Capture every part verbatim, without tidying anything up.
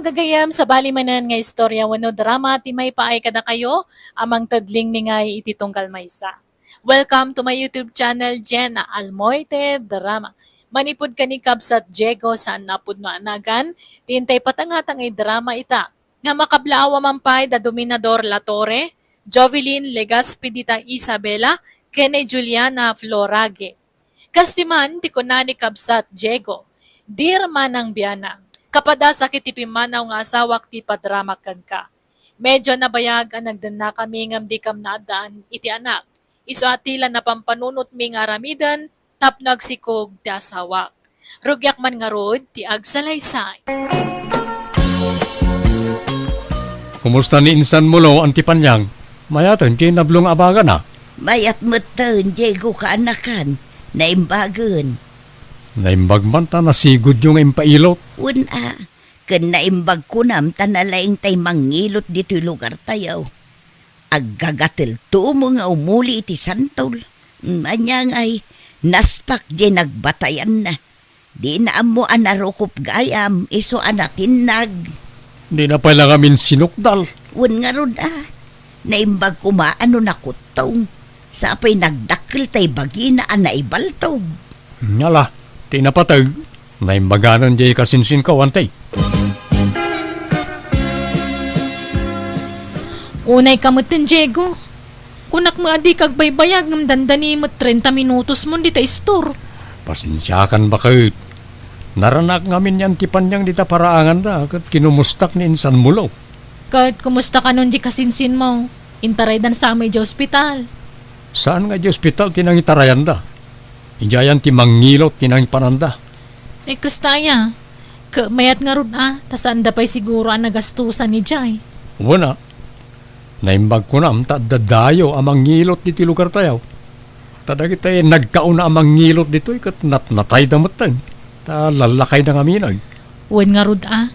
Gagayyem, sabali manen nga istorya wenno drama ti maipaay kadakayo a mangted linglingi iti tunggal maysa. Welcome to my YouTube channel, Jenna Almoite Drama. Manipud ken ni kabsat Diego saan a pudno a nagan, ti intay patangatan nga drama ita, nga makablaaw a man pay da Dominador Latorre, Jovelyn Legaspi dita Isabela, ken ni Juliana Florage. Kastoy man ti kuna ni kabsat Diego, "Dear Manang Bianang, kapadas a iti pimmanaw nga asawak ti padramak kenka. Medyo nabayag a nagdennakami ngem dikam naaddaan iti anak. Isu a ti la napampanunotmi nga aramiden tapno agsikog ti asawak. Rugiak man ngarud ti agsalaysay." Kumusta ni insan Mulo, Auntie Panyang? Mayaten ti nablo nga abagana? Mayat metten, Diego, kaanakan. Naimbagen. Naimbag man ta nasigudyo nga impailot. Wen a, ken naimbag kunam ta nalaing tay mangilot ditoy lugartayo. Aggagatelto mo nga umuli iti santol. Mm, ania ngay, naspak diay nagbatayanna. Dina ammo a narukop gayam, isu a natinnag. Dina pay la ngamin sinukdal. Wen ngarud a, naimbag koma a no nakuttong. Sa pay nagdakkel tay bagina a naibaltog. Ngala, ti napateg, naimbaganan diay kasinsinko, Auntie. Unay ka metten, Diego. Kunak met a dika agbaybayag ngem dandani met trenta minutos mon dita istor. Pasensiakan, baket. Naranak ngamin ni Auntie Panyang dita paraanganda ket kinumustak ni insan Mulo. Ket kumusta kanon diay kasinsinmo? Intaraydan sa met idiay ospital? Saan nga idiay ospital ti nangitarayanda? Idiayan ti mangilot ti nangipananda. Ay, kasta aya. Ket mayat ngarud a, ta saanda pay siguro a nagastosan idiay. Wen a, naimbag kunam ta adda dayo a mangilot ditoy lugartayo. Ta dagiti nagkauna a mangilot ditoy ket natnatayda metten, ta lallakayda ngamin. Wen ngarud a,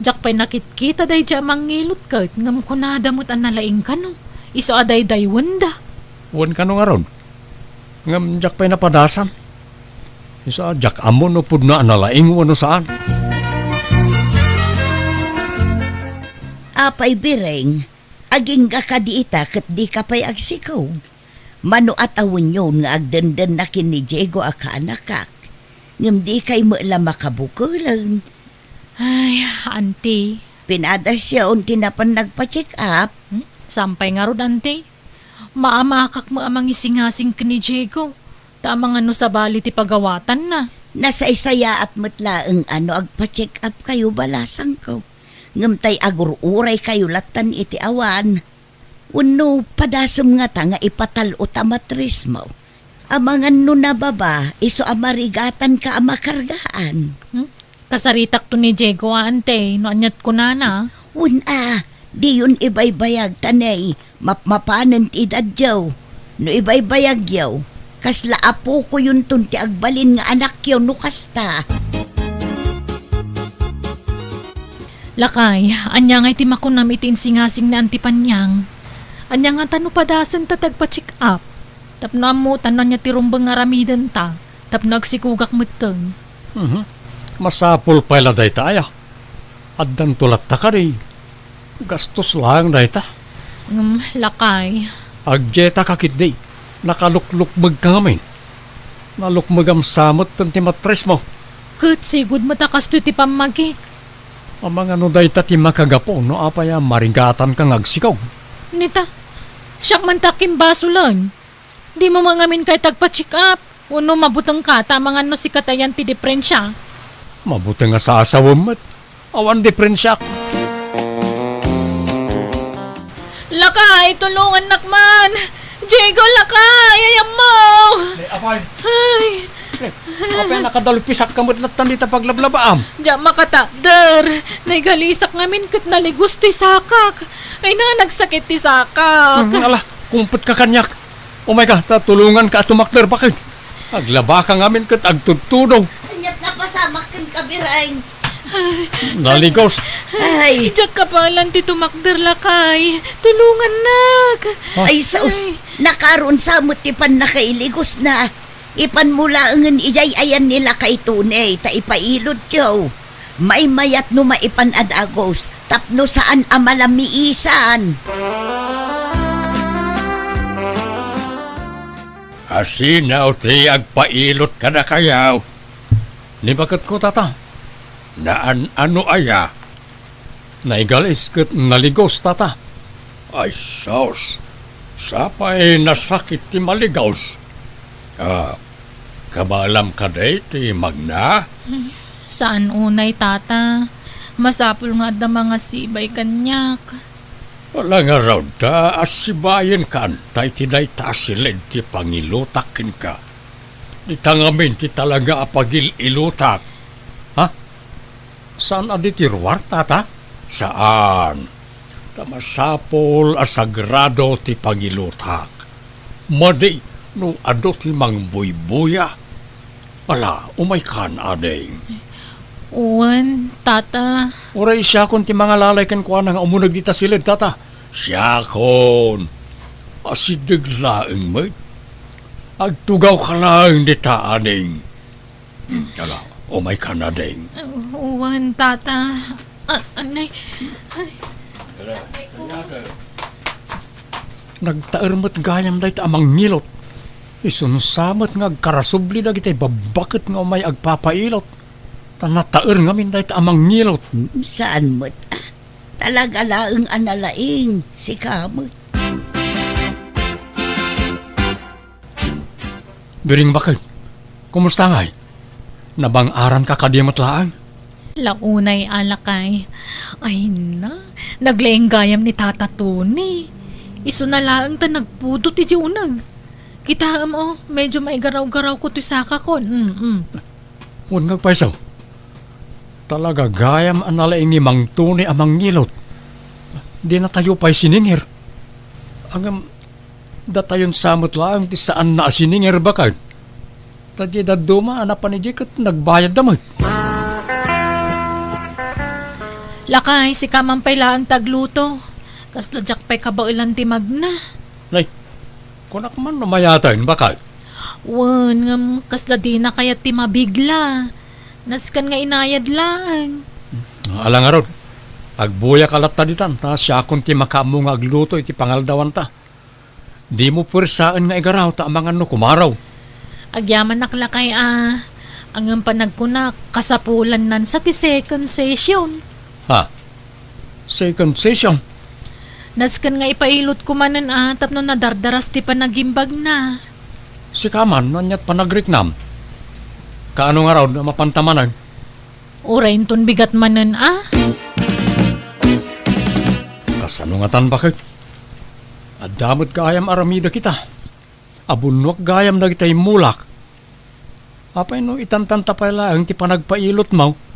diak pay nakitkita daydiay a mangilot ket ngem kunada met a nalaing kano, isu a daydayawenda. Wen kano ngarud. Ngem diak pay napadasan. Isu a diak ammo no pudno a nalaing wenno saan. Apay, Bireng, agingga kadi ita ket dika pay agsikog? Mano a tawenyon nga agdendenna ken ni Diego a kaanakak, ngem dikay met la makabukelen. Ay, Auntie. Pinadasyon ti napan nagpa-check up? Hmm? Saan pay ngarud, Auntie? Maamakak met a mangisingasing ken ni Diego, ta amangan no sabali ti pagawatanna. Nasaysayaat met laeng a no agpa-check up kayo, balasangko. Ngem tay agur-uray kayo lattan iti awan. Wenno padasem ngata nga ipatal-o ta matrismo? Amangan no nababa, isu a marigatanka a makargaan. Hmm? Kasaritakto ni Diego a, Auntie, no aniat kunana. Wen a, diyon ibaybayag ta nay, mapmapanen ti edadyo. No ibaybayagyo, kasla apokoyonton ti agbalin nga anakyo no kasta. Lakay, ania ngay ti makunam iti insingasing ni Auntie Panyang? Ania ngata no padasenta ti agpa-check up? Tapno ammotan no ania ti rumbeng nga aramidenta, tapno agsikogak metten. Mhm. Masapul pay la dayta aya. Addanto latta kadi. Gastos laeng dayta. Ngem, lakay. Agdieta ka ketdi. Nakaluklukmeg ka ngamin. Nalukmegam sa metten ti matrismo. Ket sigud met a kastoy ti pammagik. Amangan no dayta ti makagapu no apay a marigatanka nga agsikog. Nita, siak man ti akimbasolen. Dimo met ngamin kayat agpa-check up? Wenno mabutengka ta amangan no sika ti ayan ti diperensia? Mabuteng a saasawem met. Awan diperensiak. Lakay, tulongannak man! Diego, lakay! Ay, ammo! Eh, apay. Ay. Eh, apay, nakadalpisak ka met lattan dita paglablabaam. Diak makatakder. Naigalisak ngamin ket naligos ti sakak. Ay na, nagsakit ti sakak. Hmm, ala, kumpet ka kaniak. Umay ka, ta tulongan ka a tumakder, baket. Aglaba ka ngamin ket agtudtudong. Aniat napasamak ken kabireng. Naligos. Ay. Diak kapalan ti tumakder, lakay. Tulongannak. Ah. Ay, sus. Ay. Nakaron sa met ti pannakailigosna. Ipanmo laengen idiay ayan ni lakay Tony, ta ipailotyo. Maymayat no maipan a dagus tapno saan a malamiisan. Asino ti agpailot kadakayo? Ni baketko, tata. Naan-ano aya? Naigalis ket naligos, tata. Ay, sus! Sapay nasakit ti maligos. Ah, kabaelam kadi ti magna? Saan unay, tata. Masapul nga adda mangasibay kaniak. Wala ngarud ta asibayenka anta iti dayta a siled ti pangilutak kenka. Dita ngamin ti talaga a pagil-ilutak. Ha? Saan a di ti ruar, tata? Saan. Ta masapul a sagrado ti pangilutak. Madi no adu ti mangbuybuya. Ala, umaykan, ading. Wen, tata. Uray siakon ti mangalalay kenkuana nga umuneg dita siled, tata. Siakon. Asideg laeng met. Agtugawka laeng dita, ading. Hmm, ala, umaykan, ading. Wen, tata. A-, anay. Ay. Nagtaer met gayam dayta a mangilot. Isunsa met nga agkarasubli dagiti babbaket nga umay agpapailot. Ta nataer ngamin dayta a mangilot. Saan met, ah. Talaga laeng a nalaing, sika met. Biring baket, kumusta ngay? Nabang-aranka kadi met laeng? Launay, a lakay. Ay na, naglaing gayam ni Tata Tony. Isuna laeng ta nagpudot iti uneg. Kitaem, o, medyo maigaraw-garawko toy sakakon. Mm, mm. Wen nga agpayso. Talaga gayam a nalaing ni Mang Tony a mangilot. Dinatayo pay siningir. Ngem, datayon sa met laeng ti saanna a siningir, baket. Ta diay dadduma a napan idiay ket nagbayadda met. Lakay, sika man pay laeng ti agluto. Kasla diak pay kabaelan ti magna. Nay, kunak man no mayaten, baket. Wen, ngem kasla dina kayat ti mabigla. Nasken nga inayad laeng. Ala ngarud, agbuyak a latta ditan, ta siakon ti makaammo nga agluto iti pangaldawanta. Dimo puersaen nga igaraw ta amangan no kumaro. Agyamanak lakay a, ngem panagkunak, kasapulannan sa ti second session. Ha? Second session? Nasken nga ipailotko manen a tapno nadardaras ti panagimbagna. Sika man, no aniat panagriknam? Kaano ngarud a mapanta manen? Uray inton bigat manen a. Kasano ngatan, baket? Adda met gayam aramidek ita. Abunnuak gayam dagiti immulak. Apay no itantanta pay laeng ti panagpailotmo?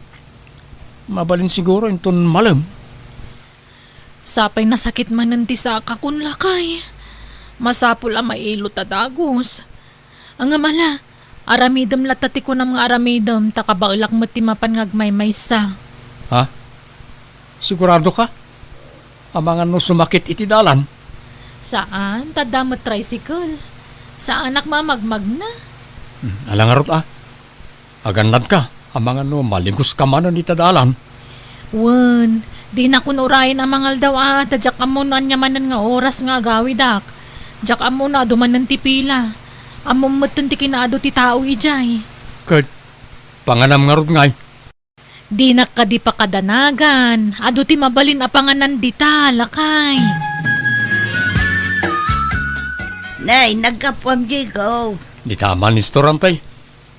Mabalin siguro inton malem. Sapay nasakit manen ti sakakon, lakay. Masapul a mailot a dagus. Ngem ala, aramidem latta ti kunam nga aramidem, ta kabaelak met ti mapan nga agmaymaysa. Ha? Siguradoka? Amangan no sumakit iti dalan? Saan, ta adda met tricycle. Saanak mamagmagna. Hmm, ala ngarud a. Agannadka, amangan no maligoska manen ita dalan. Wen, dinakon urayen a mangaldaw a, ta diak ammo no ania manen nga oras nga agawidak. Diak ammo no adu manen ti pila. Ammom metten ti kinaadu ti tao idiay. Ket, panganam ngarud ngay? Dinak kadi pakadanagan. Adu ti mabalin a panganan dita, lakay. Nay, naggapuam, Diego. Dita man, Mister Antay.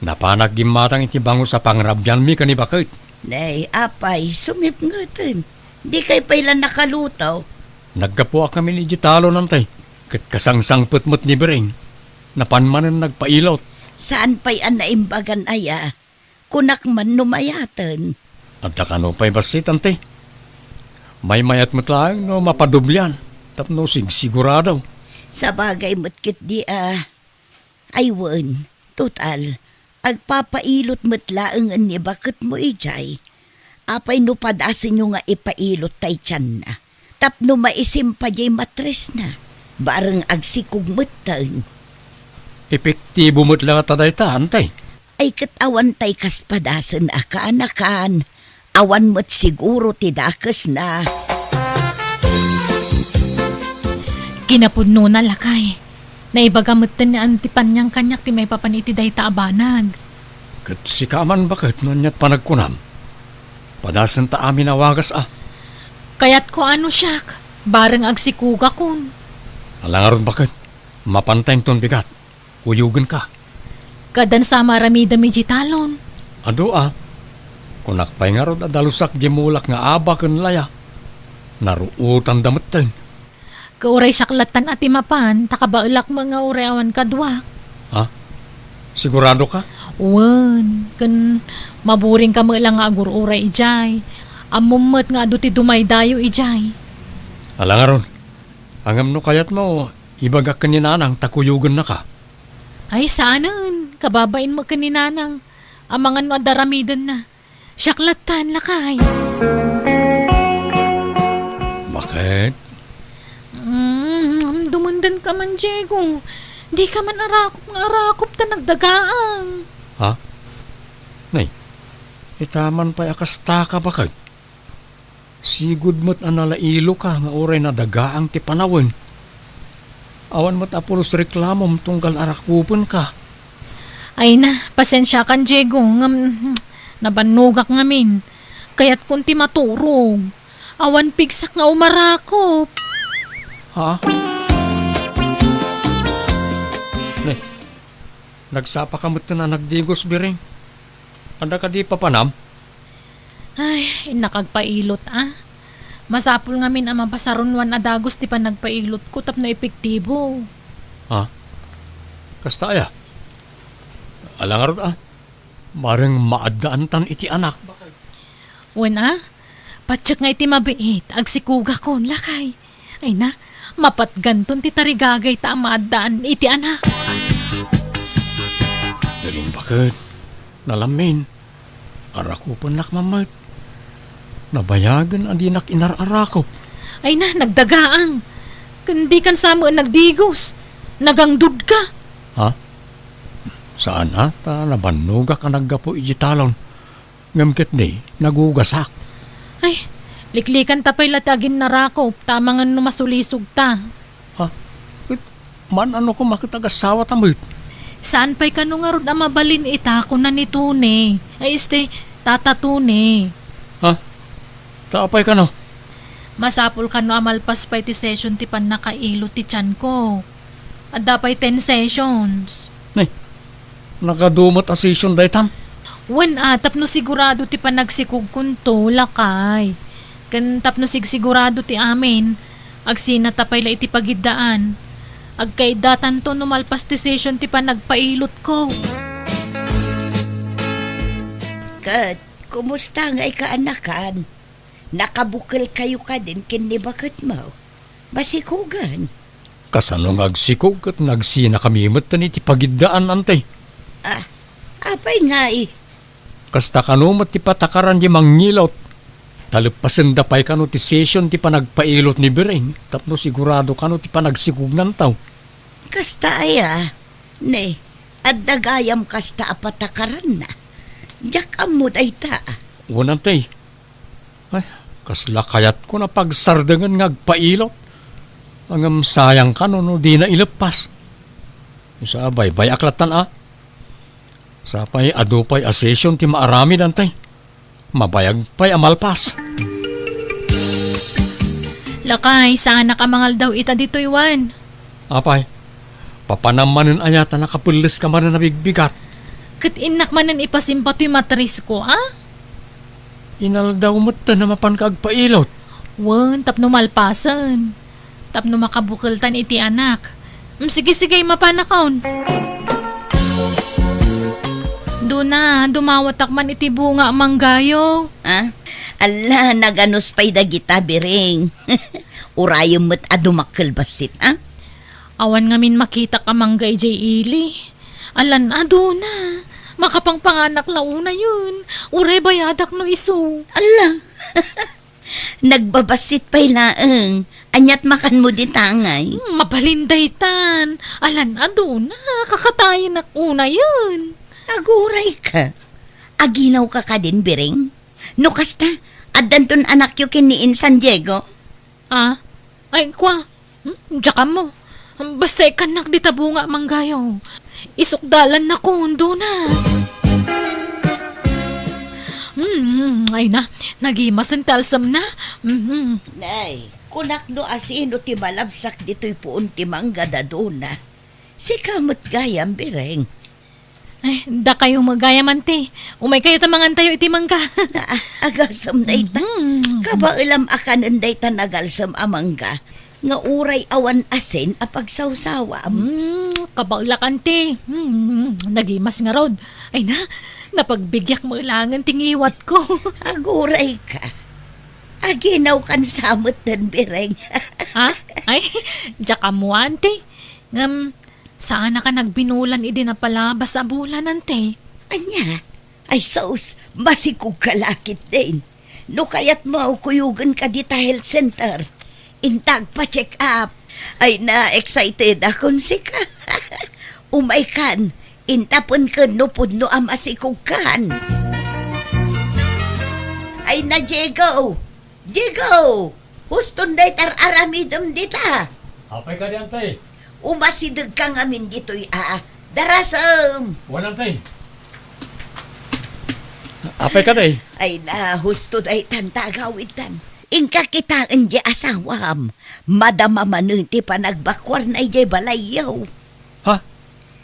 Napanak gimmatang iti bangus a pangrabianmi ken ni baket. Nay, apay, sumipngeten. Dikay pay la nakaluto? Naggapuak ngamin iti talon, Antay. Ket kasangsangpet met ni Biring. Napan manen nagpailot. Saan pay a naimbagan aya? Kunak man no mayaten. Adda kano pay bassit, Antay. Maymayat met laeng no mapadoblian tapno sigsigurado. Sabagay met ketdi a. Ay wen, total, agpapailot met laengen ni baketmo idiay. Apay no padasenyo nga ipailot tay tianna? Tapno maisim pay diay matresna, bareng agsikog metten. Epektibo met la ngata dayta, Antay. Ay ket awan tay kas padasen a kaanakan, awan met siguro ti dakesna. Kinapudnona, lakay. Naibaga metten ni Auntie Panyang kaniak ti maipapan iti dayta a banag. Ket sika man, baket, no ania't panagkunam? Padasenta amin a wagas a. Kayatko a no siak, bareng agsikugakon. Ala ngarud, baket, mapanta inton bigat. Kuyogenka. Kadan sa maaramidem iti talon. Adu a. Kunak pay ngarud a dalusak di mulak nga aba ken laya. Naruotanda metten. Ket uray siak lattan a ti mapan, ta kabaelak met nga uray awan kaduak. Ha? Sigurado ka? Wen, ken maburing ka met la nga agur-uray idiay. Ammom met nga adu ti dumaydayo idiay. Ala ngarud, ngem no kayatmo, ibagak ken ni Nanang ta kuyogennaka. Ay, saanen. Kababain met ken ni Nanang. Amangan no adda aramidenna. Siak lattan, lakay. Baket? Mm, dumendenka man, Diego. Dika man arakop nga arakop ta nagdagaang. Ha? Nay, ita man pay a kastaka, baket? Sigud met a nalailoka nga uray nadagaang ti panawen. Awan met a pulos reklamom tunggal arakopenka. Ay na, pasensiakan, Diego, ngem, hmm, nabannogak ngamin. Kayatkon ti maturog. Awan pigsak nga umarakop. Ha? Ne, nagsapa ka met a nagdigos, Biring. Adda kadi papanam? Ay, innak agpailot, a. Masapul ngamin a mapasarunoan a dagus ti panagpailotko tapno epektibo. Ha? Kasta aya? Ala ngarud, a. Bareng maaddaantan iti anak. Wen, a? Patiek nga iti mabiit, agsikugakon, lakay. Ay na, mapatganton ti tarigagayta a maaddaan iti anak. Biring, baket, nalamin. Arakopennak man met. Nabayagen a dinak inar-arakop. Ay na, nagdagaang. Ken dikan sa met nagdigos. Nagangdudka. Ha? Saan a, ta nabannogak a naggapu iti talon. Ngem ketdi, nagugasak. Ay, liklikanta pay la ti aginnarakop, ta amangan no masulisogta. Ha? Ket, man-ano koma ket agasawata met? Saan pay kano ngarud a mabalin ita, kuna ni Tony. Ay, este, Tata Tony. Ha? Ta apay kano? Masapul kano a malpas pay ti session ti pannakailot ti tianko. Adda pay ten sessions. Nay, nagadu met a session daytan? Wen, a, tapno sigurado ti panagsikugkonto, lakay. Ken tapno sigsigurado ti amin, agsinata pay la iti pagiddaan. Agkaiddatanto no malpas ti session ti panagpailotko. Ket, kumusta ngay kaanakan? Nakabukelkayo kadin ken ni baketmo? Masikugan. Kasano nga agsikog ket nagsinakami metten iti pagiddaan, Ante? Ah, apay ngay? Kasta kano met ti patakaran di mangilot. Taleppasenda pay kano ti session ti panagpailot ni Biring tapno sigurado kano ti panagsikognan taw. Kasta aya? Ne, adda gayam kasta a patakaranna. Diak ammo dayta. Wen, Ante. Ay, kasla kayatko a pagsardengen nga agpailot. Ngem sayang kano no dina ileppas. Sa baybay-ak lattan a. Sapay adu pay a session ti maaramid, Ante. Mabayag pay a malpas. Lakay, saanak a mangaldaw ita ditoy, Juan. Apay, papanam manen aya ta nakapelles ka manen a bigbigat? Ket innak manen ipasimpa toy matrisko, a? Inaldaw metten a mapanka agpailot. Wen, tapno malpasen. Tapno makabukeltan iti anak. Mm, sige, sige, mapanakon. Duna, dumawatak man iti bunga a manggayo. Ah? Alla, naganus pay dagita, Biring. Urayem met a dumakkel bassit, a? Awan ngamin makitak a mangga idiay ili. Alan a duna. Makapangpanganak la unayen. Uray bayadak no isu. Alla. Nagbabassit pay laeng. Ania't makanmo dita ngay? Hmm, mabalin daytan. Alan a duna. Kakatayenak unayen. Aguray ka. Aginaw ka kadin, Biring? No kasta, addanton anakyo ken ni Insan Diego? Ah? Ay, kua. Hmm? Diak ammo. Basta ikkannak dita bunga a manggayo. Isukdalan na kundo na. Hmm, ay na. Nagimasen ti alsem na. Mhm. Nay, kunak no asino ti malabsak ditoy puon ti mangga daduna. Sika met gayam, Bireng. Ay, dakayo met gayam, anti. Umay kayo ta mangantayo iti mangga. Ah, agasem dayta. Mhm. Kabaelam a kanen dayta nagalsem a mangga nga uray awan asin a pagsawsawam. Hmm, kabaelak, anti. Hmm, nagimas ngarud. Ay na, napagbigiak met laengen ti ngiwatko. Aguray ka. Aginaw kan sa met den, Bireng. Ha? Ay, diak ammo, anti. Ngem, saanak a nagbinulan idi napalabas a bulan, anti. Ania? Ay sus, masikog ka la ketdin. No kayatmo, kuyogen ka dita health center. Inta agpa-check up. Ay na, excited akon sika. Umay kan, inta pen ken no pudno a masikog kan. Ay na, Diego! Diego! Huston dayta ar-aramidem dita. Apay kadi, anti? Umasideg ka ngamin ditoy a. Darasem! Wen, anti. Apay kadi? Ay na, husto daytan ta agawidtan. Inka kitaen di asawam. Madama manen ti panagbakuarna idiay balayyo. Ha?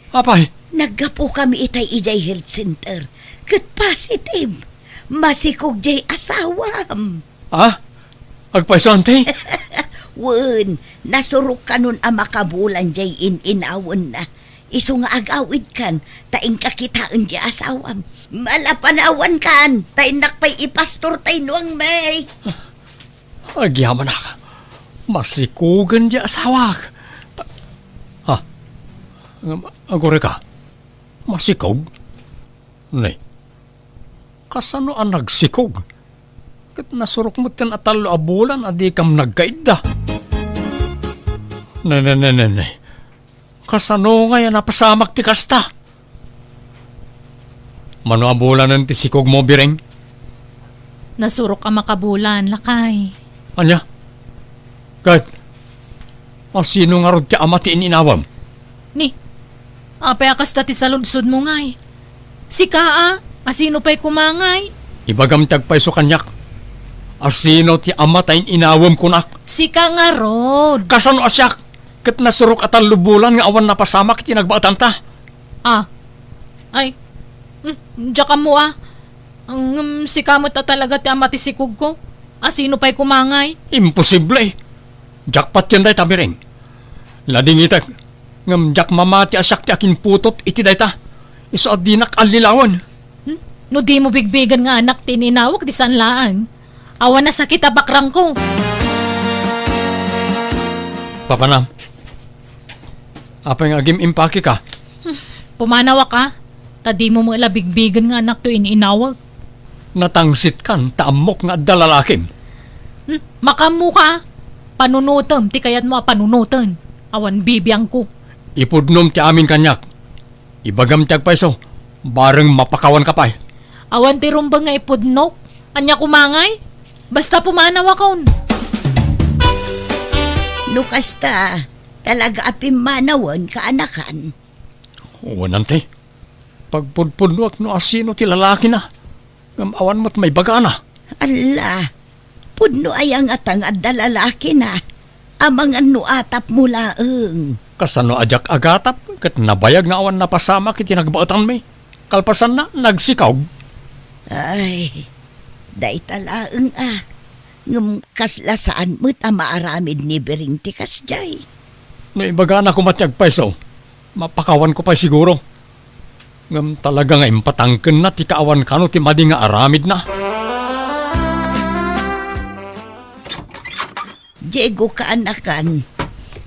Apay? Naggapukami itay idiay health center. Ket positive. Masikog diay asawam. Ah? Agpayso, anti? Wen, nasurok kanon a makabulan diay in-inawenna. Isu nga agawidkan, ta inka kitaen diay asawam. Malapanawankan, ta innak pay ipastor tay nuang, may. Agyamanak. Masikogen diay asawak. Ha? Ngem, aguray ka? Masikog? Nay, kasano a nagsikog? Ket nasurok met ken a tallo a bulan a dikam nagkaidda. Ne, ne, ne, ne, ne. Kasano ngay a napasamak ti kasta? Mano a bulanen ti sikogmo, Bireng? Nasurok a makabulan, lakay. Ania? Ket, asino ngarud ti ama ti in-inawem? Ni, apay a kasta ti saludsodmo ngay? Sika a, asino pay koma ngay? Ibagam ti agpayso kaniak. Asino ti ama ta in-inawem kunak? Sika ngarud. Kasano a siak? Ket nasurok a tallo bulan nga awan napasamak iti nagbaetanta. Ah. Ay. Hmm, diak ammo a. Ngem sika met a talaga ti ama ti sikogko. Asino pay koma ngay? Imposible. Diak patien dayta, Bireng. Ladingitek, ngem diak mamati a siak ti akinputot iti dayta. Isu a dinak allilawen. Hmm? No dimo bigbigen nga anak ti in-inawek, di saan laeng. Awan a sakit a bakrangko. Papanam. Apay nga agim-impakeka? Hmm, pumanawak a, ta dimo met la bigbigen nga anak ti in-inawek. Natangsitkan ta ammok nga adda lalakim. Hmm, makaammoka a. Panunotem ti kayatmo a panunoten. Awan bibiangko. Ipudnom ti amin kaniak. Ibagam ti agpayso, bareng mapakawanka pay. Awan ti rumbeng nga ipudnok. Ania koma ngay? Basta pumanawakon. No kasta, talaga a pimmanawen, kaanakan. Wen, anti. Pagpudpudnoak no asino ti lalakina. Ngem awan met maibagana. Alla, pudno aya ngata nga adda lalakina? Amangan no atapmo laeng. Kasano a diak agatap ket nabayag nga awan napasamak iti nagbaetanmi? Kalpasanna, nagsikog. Ay, dayta laeng a. Ngem kasla saan met a maaramid ni Biring ti kasdiay. No ibagana koma ti agpayso, mapakawanko pay siguro. Ngem talaga nga impatangkenna ti kaawan kano ti madi nga aramidna. Diego, kaanakan,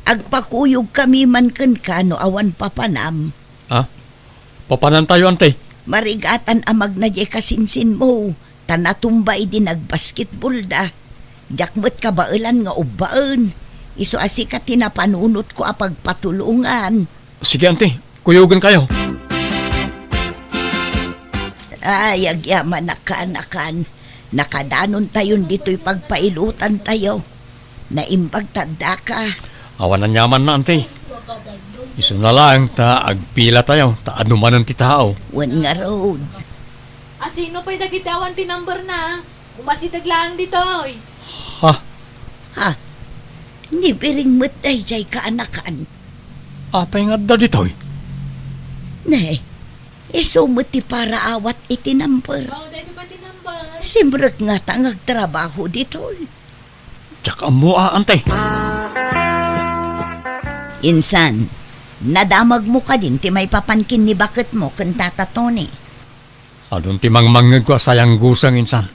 agpakuyogkami man kenka no awan papanam. Ah? Papanantayo, anti? Marigatan a magna diay kasinsinmo, ta natumba idi nagbasketballda. Diak met kabaelan nga ubbaen. Isu a sika ti napanunotko a pagpatulongan. Sige, anti. Kuyogenkayo. Ay, agyamanak, kaanakan. Nakadanontayon ditoy pagpailotantayo. Naimbag ta addaka. Awan aniamanna, anti. Isuna laeng ta agpilatayo ta adumanen ti tao. Wen ngarud. A, sino pay dagiti awan ti number na? Umasideg laeng ditoy. Ha? Ha? Ni Biring met daydiay kaanakan. Apay nga adda ditoy? Ne, isu met ti paraawat iti number. Aw, daytoy pay ti number. Simrek ngata nga agtrabaho ditoy. Diak ammo a, anti. Insan, nadamagmo kadin ti maipapan ken ni baketmo ken Tata Tony? Adun ti mangmangngegko a sayangguseng, insan.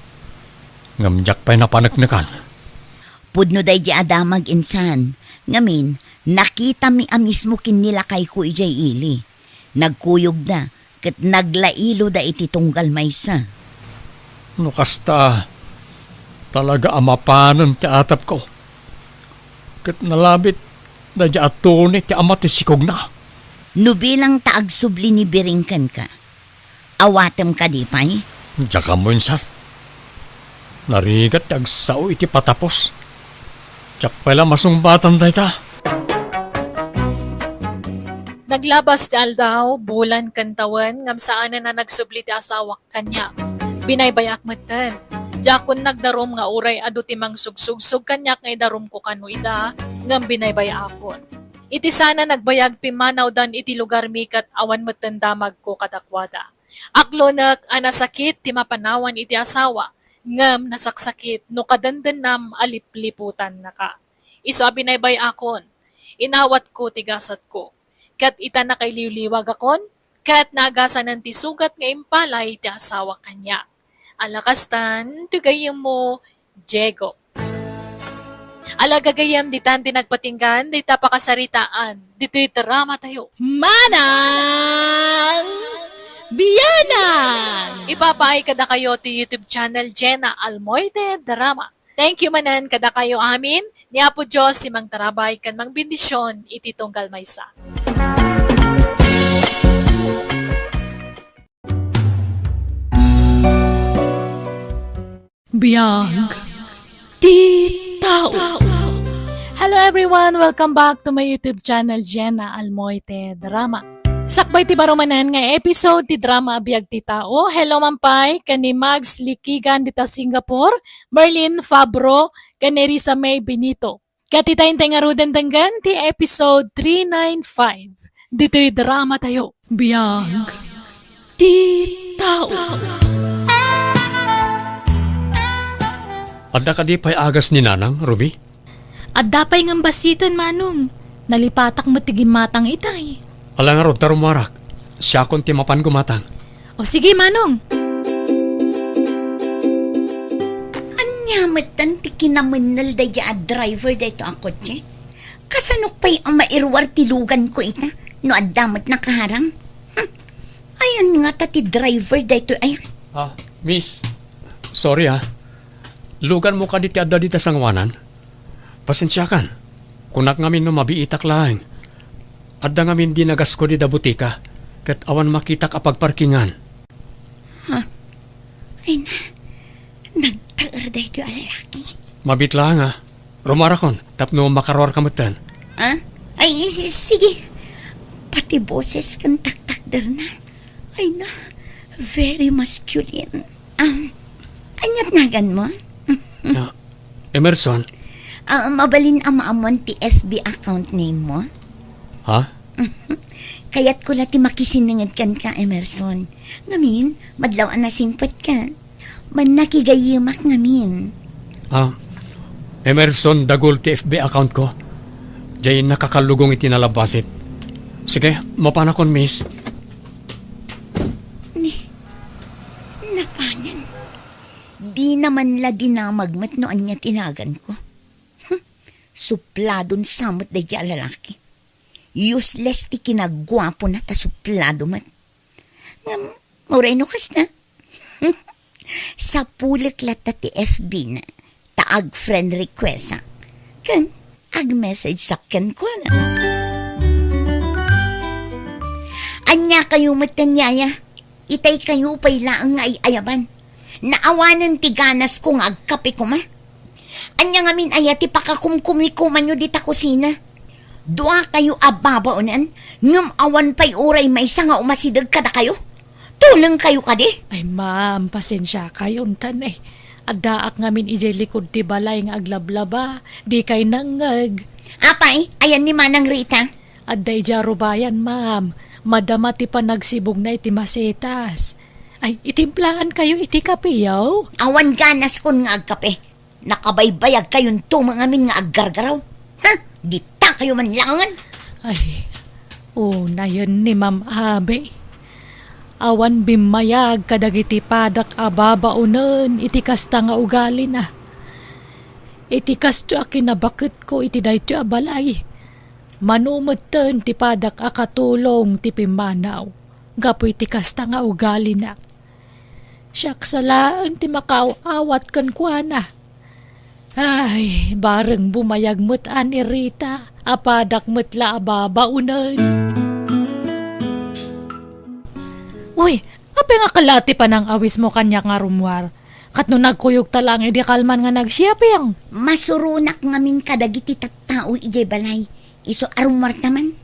Ngem diak pay napaneknekan. Pudno daydi a damag, insan. Ngamin, nakitami a mismo ken ni lakayko idiay ili. Nagkuyogda, ket naglailoda iti tunggal maysa. No kasta, talaga a mapanen ti atepko. Ket nalabit daydi a Tony ti ama ti sikogna. No bilang ta agsubli ni Biring kenka, awatem kadi pay? Diak ammo, insan. Narigat ti agsao iti patapos. Diak pay la masungbatan dayta. Naglabas ti aldaw, bulan ken tawen, ngem saanen a nagsubli ti asawak kaniak. Binaybay-ak metten. Diakon nagdarum nga uray adu ti mangsugsugsog kaniak nga idarumko kano ida, ngem binaybay-akon. Iti sana nagbayag, pimmanawdan iti lugarmi ket awan metten damagko kadakuada. Aklonek a nasakit ti mapanawan iti asawa, ngem nasaksakit no kadendennam a lipliputannaka. Isu a binaybay-akon, inawatko ti gasatko. Ket ita nakailiwliwagakon, ket naagasanen ti sugat nga impalay ti asawa kaniak. Ala kastan, ti gayyemmo, Diego. Ala gagayyem, ditan ti nagpatinggan dita pakasaritaan ditoy dramatayo. Manang Bianang! Ipapaay kadakayo ti YouTube channel Jenna Almoite Drama. Thank you manen kadakayo amin. Ni Apo Dios ti mangtarabay ken mangbendisyon iti tunggal maysa. Biag ti tao. Hello everyone! Welcome back to my YouTube channel, Jenna Almoite Drama. Sakbay ti baro manen nga episode ti drama a Biag ti Tao, hello man pay ken ni Mags Likigan dita Singapore, Merlin Fabro, ken ni Risa May Benito. Ket ita intay ngaruden denggen ti episode three nine five ditoy dramatayo, Biag ti Tao. Adda kadi pay agas ni Nanang, Ruby? Adda pay ngem bassiten, Manong. Nalipatak met ti gimmatang itay. Ala ngarud ta rumuarak. Siakon ti mapan gumatang. O sige, Manong. Ania metten ti kinamennel daydi a driver daytoy a kotse? Kasanok pay a mairuar ti luganko ita no adda met nakaharang? Hmm. Ayan ngata ti driver daytoy ay. Ah, miss. Sorry, ah. Luganmo kadi ti adda dita sangoanan? Pasensiakan. Kunak ngamin no mabiitak laeng. Adda ngamin di nagasko dida butika, ket awan makitak a pagparkingan. Ha? Ay na, nagtaer daytoy a lalaki. Mabiit laeng, ah. Rumarakon, tapno makaruarka metten. Ah? Ay, si-, sige. Pati boses ken taktakderna. Ay na, very masculine. Um, aniat naganmo? Ah, Emerson? Ah, mabalin a maammuan ti F B account name mo? Ha? Kayatko la ti makisinenged kenka, Emerson. Ngamin, madlaw a nasingpetka. Mannakigayyemak ngamin. Ah, Emerson Dagul ti F B account ko. Diay nakakallugong iti nalabbasit. Sige, mapanakon, miss. Ni, napanen. Dina man la dinamag met no ania ti naganko. Hmm, supladon sa met daydi a lalaki. Useless ti kinaguapona ta suplado met. Ngem, uray no kasta. Sapulek latta ti F B na, ta ag-friend request-ak. Ken, ag-message-ak kenkuana. Ania kayo met ken yaya? Itay kayo pay laeng nga ay-ayaban. Naawanen ti ganasko nga agkape koma. Ania ngamin aya ti pakakumkumikumanyo dita kusina? Duakayo a babaonen, ngem awan pay uray maysa nga umasideg kadakayo? Tulengkayo kadi? Ay, ma'am, pasensiakayon, tan, eh. Addaak ngamin idiay likud ti balay nga aglablaba, dikay nangngeg. Apay, ayan ni Manang Rita? Adda idiay rubayan, ma'am. Madama ti panagsibugna iti masetas. Ay, itimplaankayo iti kapeyo? Awan ganaskon nga agkape. Nakabaybayagkayonto met ngamin nga aggargaraw. Ha? Ditakayo man laengen? Ay, unayen ni Ma'am Abi. Awan bimmayag kadagiti padak a babaonen iti kasta nga ugalina. Iti kastoy a kinabaketko iti daytoy a balay, mano metten ti padak a katulong ti pimmanaw gapu iti kasta nga ugalina. Siak sa laeng ti makaaw-awat kenkuana. Ay, bareng bumayag met a ni Rita, a padak met la a babaonen. Uy, apay nga kala ti panang-awismo kaniak nga rummuar? Ket no nagkuyogta laeng idi kalman nga nag-shopping? Masuronak ngamin kadagiti tattao idiay balay. Isu a rummuarta man,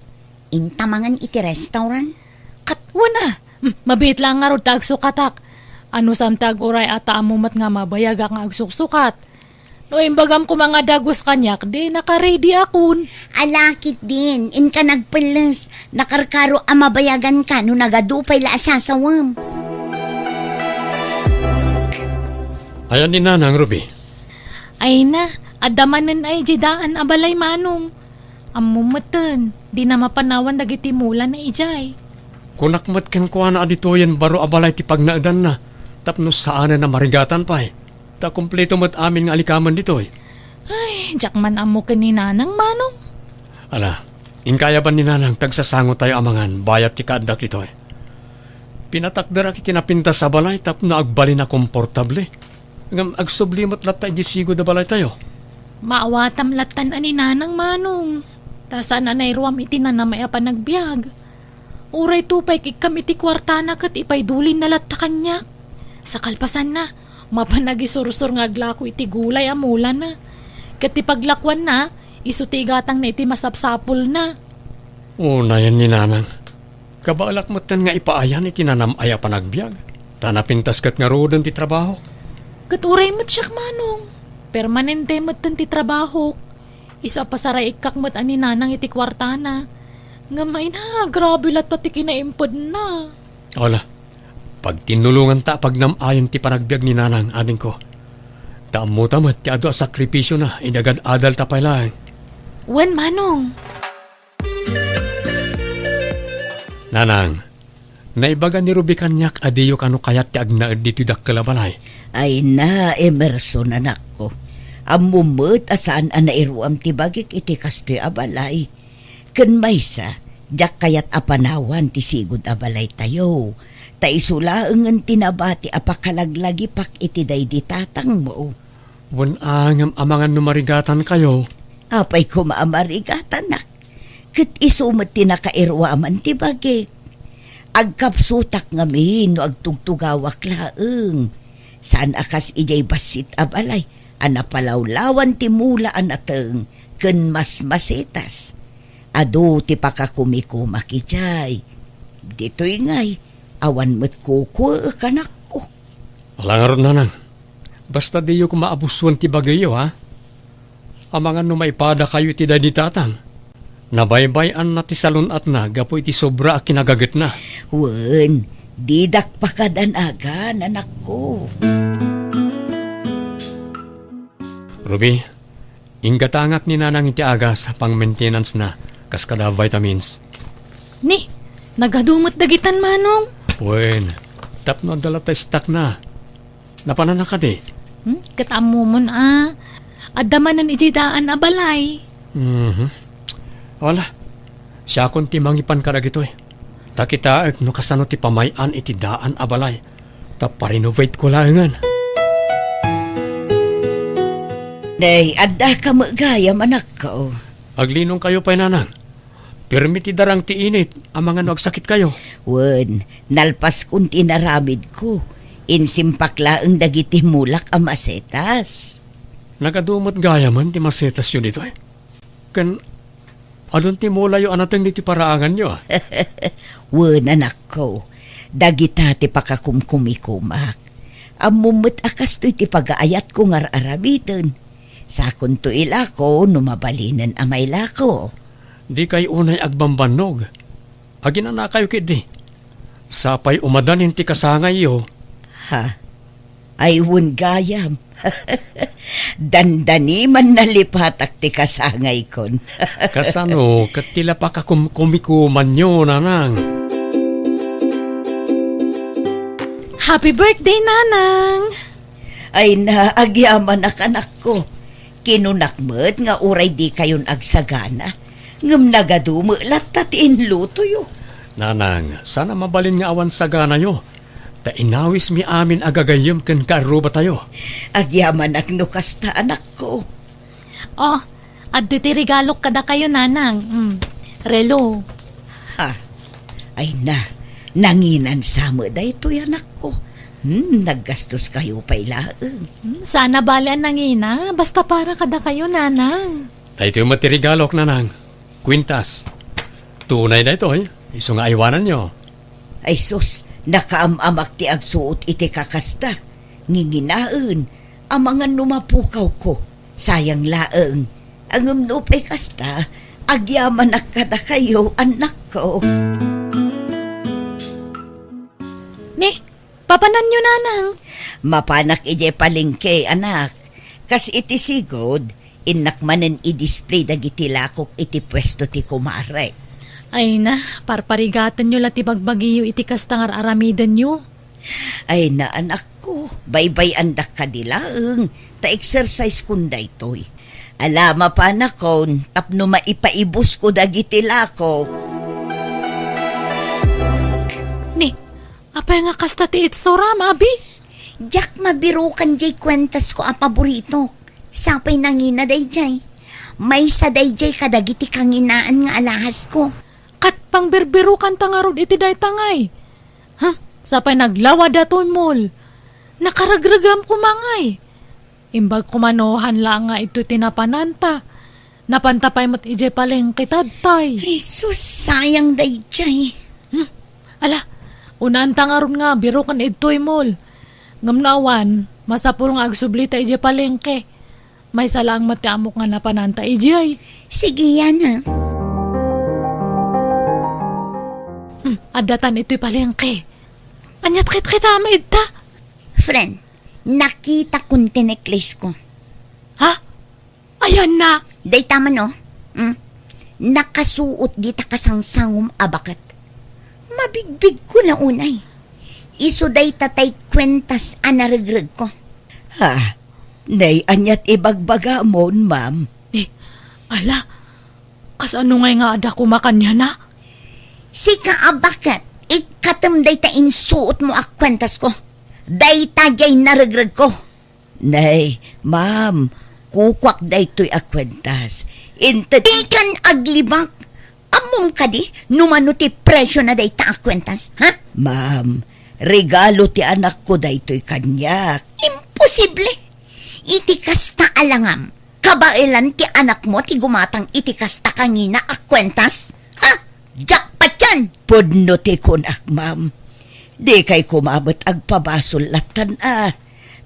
inta mangan iti restaurant. Ket wen a, hmm, mabiit laeng ngarud ta agsukatak. Anusam ti aguray a ta ammo met nga mabayagak nga agsuksukat. No imbagam koma nga dagus kaniak, di naka-ready akon. Ala ketdin, inka nagpelles, nakarkaro a mabayaganka no nagadu pay la a sasawem. Ayan ni Nanang, Ruby. Ay na, adda manen ay di daan a balay, Manong. Ammo metten, dina mapanawan dagiti mulana idiay. Kunak met kenkuana a ditoyen baro a balay ti pagnaedanna, tapno saanen a marigatan pay. Ta kompleto met amin nga alikamen ditoy. Ay, diak man ammo ken ni Nanang, Manong. Ala, inkayaban ni Nanang, tagsasangotayo a mangan bayat ti kaaddak ditoy. Pinatakderak iti napintas a balay tapno agbalin a komportable. Ngem agsubli met latta idiay sigud a balaytayo. Maawatam lattan a ni Nanang, Manong. Ta saan a nairuam iti nanamay a panagbiag. Uray tupay ikkam iti kuartana ket ipaidulinna latta kaniak. Sa kalpasanna, mapan agisursor nga aglako iti gulay a mulana. Ket ti paglakuanna, isu ti igatangna iti masapsapulna. Unayen ni Nanang. Kabaelak metten nga ipaayan iti nanam-ay a panagbiag, ta napintas ket ngaruden ti trabahok. Ket uray met siak, Manong. Permanente metten ti trabahok. Isu a pasaraikkak met a ni Nanang iti kuartana. Ngem ay na, grabe latta ti kinaimpedna. Ala, pagtinnulonganta a pagnam-ayen ti panagbiag ni Nanang, adingko. Ta ammota met ti adu a sakripisiona idi agad-adalta pay laeng. Wen, Manong. Nanang, naibaga ni Ruby kaniak a diyo kano kayat ti agnaed ditoy dakkel a balay. Ay na, Emerson, anakko. Ammom met a saan a nairuam ti bagik iti kastoy a balay. Ken maysa, diak kayat a panawan ti sigud a balaytayo. Ta isu laengen ti nabati a pakalaglagipak iti daydi tatangmo. Wen a, ngem amangan no marigatankayo. Apay koma a marigatanak? Ket isu met ti nakairuaman ti bagik. Agkapsutak ngamin no agtugtugawak laeng. Saan a kas idiay bassit a balay a napalawlawan ti mula a nateng ken masmasetas. Adu ti pakakumikumak idiay. Ditoy ngay, awan met kukuek, anakko. Ala ngarud, Nanang. Basta diyo koma abusoen ti bagiyo, ha? Amangan no maipadakayo iti daydi tatang. Nabaybay-anna ti salun-atna gapu iti sobra a kinagagetna. Wen, didak pakadanagan, anakko. Ruby, inggatangak ni Nanang iti agas a pang-maintenance-na, kas kada vitamins. Ni, nagadu met dagitan, Manong? Wen, tapno adda latta stock-na. Napananna kadi? Hmm? Ket ammomon a, adda manen idiay daan a balay. Mhm. Wala. Siakon ti mangipan kadagitoy. Ta kitaek no kasano ti pamay-an iti daan a balay. Ta pa-renovate-ko laengen. Nay, adda ka met gayam, anakko. Aglinongkayo pay, Nanang. Pirmi ti darang ti init, amangan no agsakitkayo. Wen, nalpaskon ti inaramidko. Insimpak laeng dagiti mulak a masetas. Nagadu met gayamen ti masetasyo ditoy? Ken adun ti mulayo a nateng ditoy paraanganyo, a? Wen, anakko, dagita ti pakakumkumikumak. Ammom met a kastoy ti pagaayatko nga ar-aramiden. Sakonto ilako no mabalinen a mailako. Dikay unay agbambannog. Aginanakayo ketdi. Sapay umadanin ti kasangayyo. Ha? Ay, wen gayam. Dandani man nalipatak ti kasangaykon. Kasano ket ti la pakakumkumikumanyo, Nanang? Happy birthday, Nanang! Ay na, agyamanak, anakko. Kinunak met nga uray dikayon agsagana, ngem nagadu met latta ti inlutoyo. Nanang, saan a mabalin nga awan saganayo, ta inawismi amin a gagayyem ken kaarrubatayo. Agyamanak no kasta, anakko. Oh, adda ti regalok kadakayo, Nanang. Mm, relo. Ha? Ay na, nanginan sa met daytoy, anakko. Hmm, naggastoskayo pay laeng. Hmm, saan a bale a nangina, basta para kadakayo, Nanang. Daytoy met ti regalok, Nanang. Kuintas. Tunay daytoy, isu nga aywananyo. Ay sus, nakaam-amak ti agsuot iti kakasta. Nginginaen, amangan no mapukawko. Sayang laeng. Ngem no pay kasta, agyamanak kadakayo, annakko. Ni, papananyo, Nanang? Mapanak idiay palengke, anak. Kas iti sigud, innak manen i-display dagiti lakok iti puesto ti kumarek. Ay na, parparigatenyo la ti bagbagiyo iti kasta nga ar-aramidenyo. Ay na, anakko, baybay-andak kadi laeng, ta exercise-kon daytoy. Ala, mapanakon tapno maipaibusko dagiti lakok. Ni, apay nga kasta ti itsuram, abi? Diak mabirukan diay kuentasko a paboritok. Sapay nangina daydiay. Maysa daydiay kadagiti kanginaan nga alahasko. Ket pangbirbirukanta ngarud iti dayta ngay. Huh? Sapay naglawad daytoy mall. Nakaregregam koma ngay. Imbag koma no han laeng nga itoy ti napananta. Napanta pay met idiay palengke tatay. Jesus, sayang daydiay. Hmm. Ala, unanta ngarud nga biruken idtoy mall. Ngem no awan, masapul nga agsublita idiay palengke. Maysa laeng met ti ammok nga napananta idiay. Sige, Yana. Hmm, addatan itoy palengke. Aniat kitkita, maidta? Friend, nakitakon ti necklace ko. Ha? Ayanna? Dayta man, oh. Hmm? Nakasuot dita kasangsangom a baket. Mabigbigko la unay. Isu dayta tay kuentas a naregregko. Ha? Nay, aniat ibagbagamon, ma'am? Eh, ala, kasano ngay nga adda koma kaniana? Sika a baket, ikkatem dayta insuotmo a kuentasko. Dayta diay naregregko. Nay, ma'am, kukuak daytoy a kuentas. Inted— Dikan aglibak. Ammom kadi no mano ti presiona dayta a kuentas, ha? Ma'am, regalo ti anakko daytoy kaniak. Imposible! Iti kasta a langam, kabaelan ti anakmo ti gumatang iti kasta kangina a kuentas? Ha? Diak patien! Pudno ti kunak, ma'am. Dikay koma met agpabasol lattan a.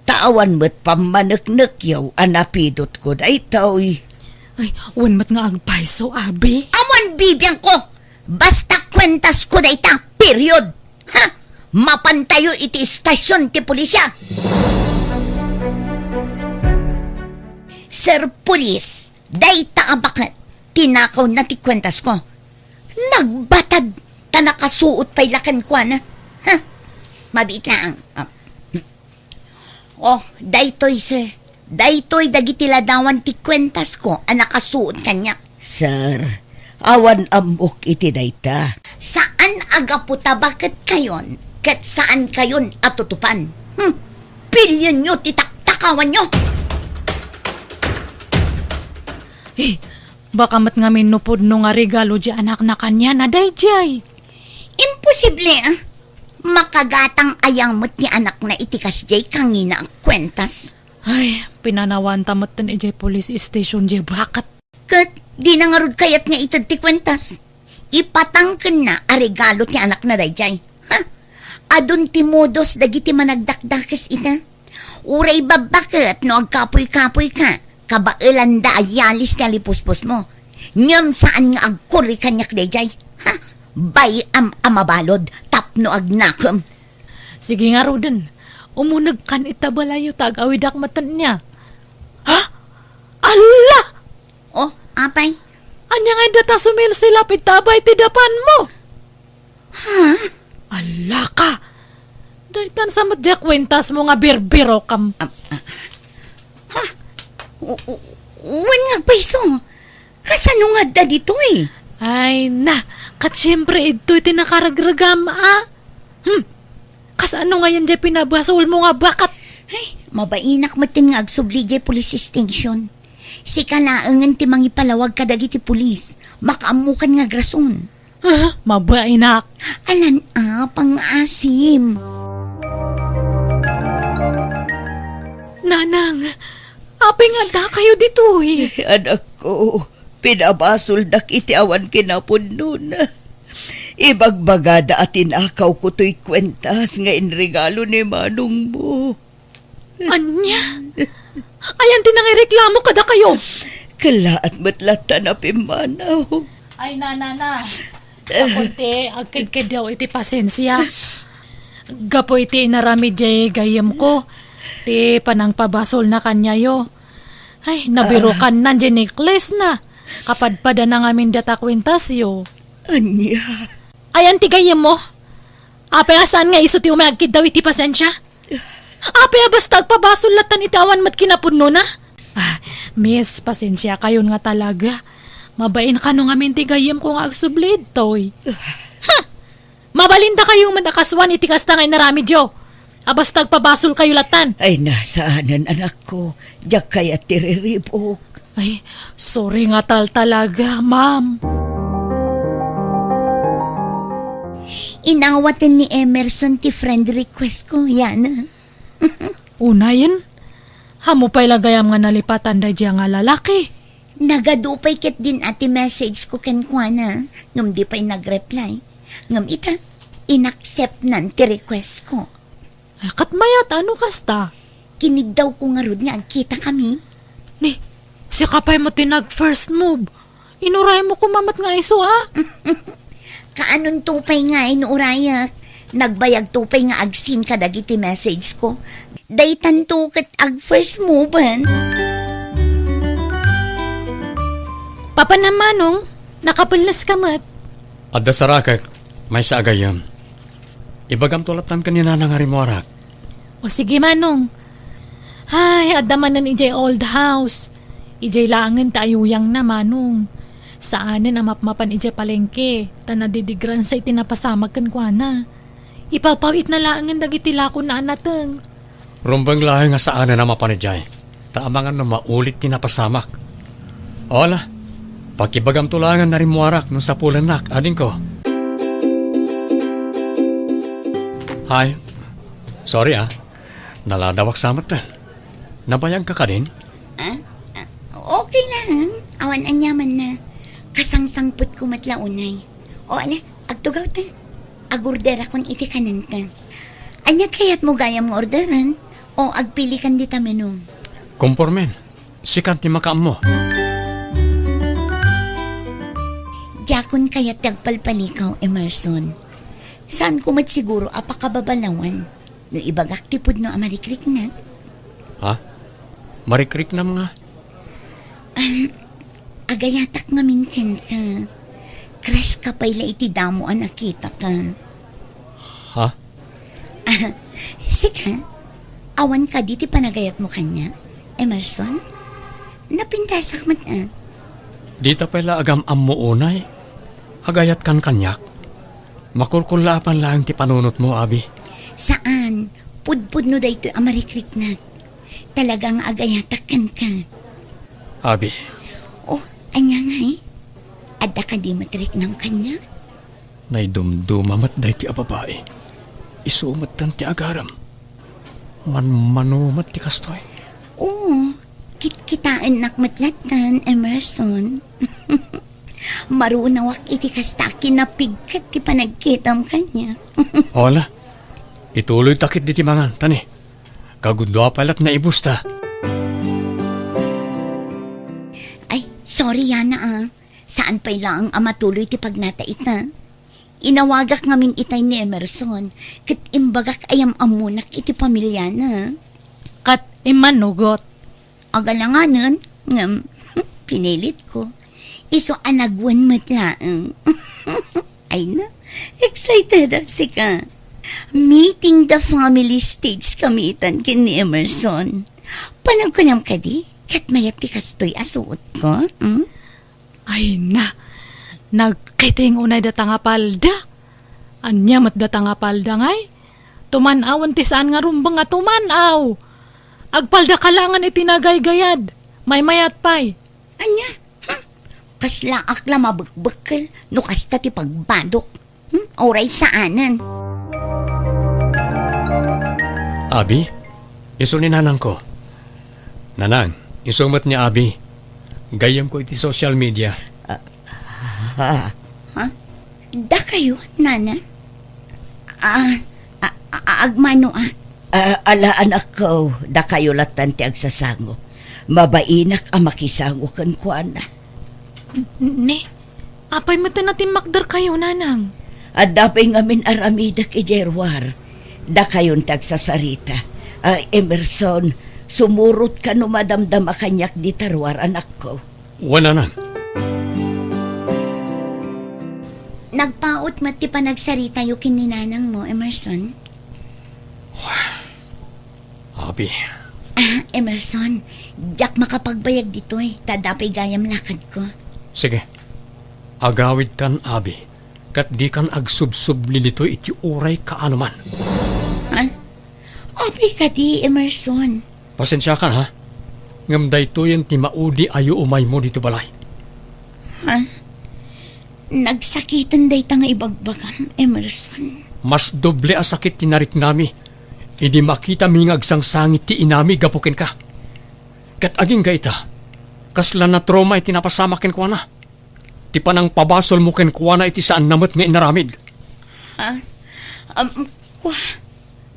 Ta awan met pammaneknekyaw a napidotko daytoy. Ay, wen met nga agpayso, abi. Awan bibiangko! Basta kuentasko dayta, period! Ha? Mapantayo iti istasion ti pulisya! Sir Police, dayta a baket, tinakawna ti kuentasko. Nagbatad ta nakasuot pay la kenkuana. Ha? Mabiit laeng. Ah. Oh, daytoy, sir. Daytoy dagiti ladawan ti kuentasko a nakasuot kaniak. Sir, awan ammok iti dayta. Saan a gapu ta baketkayon ket saankayon a tutupan. Hmm. Pilionyo ti taktakawanyo! Eh, baka met ngamin no pudno nga regalo ti anakna kaniana daydiay. Imposible, ah. Makagatang aya met ti anakna iti kasdiay kangina a kuentas. Ay, pinanawanta metten idiay police station diay baket. Ket dina ngarud kayat nga ited ti kuentas. Ipatangkenna a regalo ti anakna daydiay. Ha? Adun ti modus dagiti managdakdakes ita. Uray babbaket no agkapuy-kapuy ka, kabaelanda a yalis ti alipuspos mo. Ngem saan nga agkurri kaniak daydiay. Ha? Bay-am a mabalud tapno agnakem. Sige ngaruden, umunegkan ita balayyo ta ag-awidak metten nia. Ha? Alla! Oh, apay? Ania nga dayta sumilsilap ita abay ti dapanmo? Ha? Alla ka! Daytan sa met diay kuentasmo nga birbirokam. Ah, ah. Ha? U-, u-, wen nga agpayso. Kasano nga adda ditoy? Ay, na, ket siempre idtoy ti nakaragregam, a? Hmm. Kasano ngayen diay pinabasolmo nga baket? Ay, mabainak metten nga agsubli diay police station. Sika laengen ti mangipalawag kadagiti pulis. Makaammokan nga agrason. Ah, mabainak. Alan a, pangaasim. Nanang, apay nga addakayo ditoy? Anakko, pinabasoldak iti awan kinapudnona. Ibagbagada a tinakawko toy kuentas nga inregalo ni manongmo. Ania? Ayan ti nangireklamo kadakayo? Kellaat met latta a pimmanaw. Ay, nanana. Gapu iti agkedkeddaw iti pasensia. Gapu iti inaramid diay gayyemko, ti panangpabasolna kaniayo. Ay, nabirukanna diay necklace na. Kapadpadana ngamin dayta kuentasyo. Ania? Ayan ti gayyemmo? Apay a saan nga isu ti umay agkiddaw iti pasensia? Apay a basta agpabasol lattan iti awan met kinapudnona? Ah, miss, pasensiakayon nga talaga. Mabain kano ngamin ti gayyemko nga agsubli ditoy. Huh! Mabalindakayo met a kasuan iti kasta nga inaramidyo. A basta agpabasolkayo lattan. Ay, na, saanen, anakko. Diak kayat ti riribuk. Ay, sorry nga tal talaga, ma'am. Inawaten ni Emerson ti friend request ko, Yana. Unayen, ammo pay la gayam nga nalipatan daydiay nga lalaki. Nagadu pay ketdin a ti message ko kenkuana, ngem di pay nag-reply. Ngem ita, inacceptnan ti request ko. Ay, ket mayat, ano kasta? Kiniddawko ngarud nga agkitakami. Ni, sika pay met ti nag-first move. Inuraymo koma met nga isu, a? Kaanonto pay nga inurayak? Nagbayagto pay nga ag-seen kadagiti message ko. Daytanto ket ag-first moven. Papanam, Manong, nakapelnes ka met. Adda sarakek, maysa a gayyem. Ibagamto lattan ken ni Nana nga rimmuarak. O sige, Manong. Ay, adda manen idiay old house. Idiay laengen ti ayuyangna, Manong. Saanen a mapmapan idiay palengke, ta nadidigransa iti napasamak kenkuana. Ipawpaw-itna laengen dagiti lakona a nateng. Rumbeng laeng nga saanen a mapan idiay, ta amangan no maulit ti napasamak. O ala, pakibagamto laengen a rimmuarak no sapulennak, adingko. Hi. Sorry, ah. Naladawak sa metten. Nabayagka kadin? Ah? Ah, okay lang. Awan aniamanna. Kasangsangpetko met la unay. O, ala, agtugaw ta. Agorderakon iti kanenta. Aniat kayatmo gayam nga orderan? O agpilikan dita menu? Kompormen. Sikan ti makaammo. Diakon kayat ti agpalpalikaw, Emerson. Saanko met siguro a pakababalawan no ibagak ti pudno a marikriknak. Ha? Marikriknam nga? Um, agayatak ngamin kenka. Crush ka pay la iti damo a nakitaka. Ha? Ah, sika, awan kadi ti panagayatmo kaniak, Emerson? Napintasak met, ah. Dita pay la agam-ammo unay. Agayatkan kaniak. Makulkullaapan laeng ti panunotmo, Abi. Saan. Pudpudno daytoy a marikriknak. Talaga nga agayatak kenka. Abi. Oh, ania ngay? Adda kadi met riknam kaniak? Naidumduma met daytoy a babai. Isu metten ti agarem. Manmano met ti kastoy. Oo, kitkitaennak met latta, Emerson. Marunawak iti kasta a kinapigket ti panagkitam kaniak. Hola, ituloyta ketdi ti mangan, tani. Kagudua pay lat naibusta. Ay, sorry, Yana, ah. Saan pay laeng a matuloy ti pagnata ita? Inawagak ngamin itay ni Emerson, ket imbagak a yam-ammonak iti pamiliana. Ket immanugot. Agalanganen, ngem, pinilit ko. Isu a nagwen met laeng. Ay na, excited ak sika. Meeting the family stage kami itan ken ni Emerson. Panagkunam kadi, ket mayat ti kastoy a suot ko, hmm? Ay na, nagkiting unay data nga palda. Ania met data nga palda ngay? Tuman-awen ti saan nga rumbeng a tuman-aw. Agpalda ka laengen iti nagaygayad. Maymayat pay. Ania? Hmm? Kaslaak la mabekbekkel no kasta ti pagbadok. Hmm? Uray saanen. Abi, isu ni nanangko. Nanang, isu met ni Abi. Gayyemko iti social media. Ah, ha? Ha? Dakayo, Nana? Ah, a-, a-, agmanoak. Ah, ala, anakko, dakayo lattan ti agsasango. Mabainak a makisango kenkuana. Ni, apay met a natimmakderkayo, Nanang? Adda pay ngamin aramidek idiay ruar. Dakayon ti agsasarita. Ah, Emerson, sumurotka no madamdama kaniak dita ruar, anakko. Wen, Nanang. Nagpaut met ti panagsaritayo ken ni Nanang mo, Emerson. Abi. Ah, Emerson, diak makapagbayag ditoy, ta adda pay gayam lakadko. Sige. Agawidkan, Abi, ket dikan agsubsubli ditoy iti uray kaanoman. Ha? Apay kadi, Emerson? Pasensiakan, ha? Ngem daytoyen ti maudi a yuumaymo ditoy balay. Ha? Nagsakiten dayta nga ibagbagam, Emerson. Mas doble a sakit ti nariknami idi makitami nga agsangsangit ti inami gapu kenka. Ket agingga ita, kasla natrauma iti napasamak kenkuana. Ti panangpabasolmo kenkuana iti saanna met nga inaramid. Ha? Um, kua,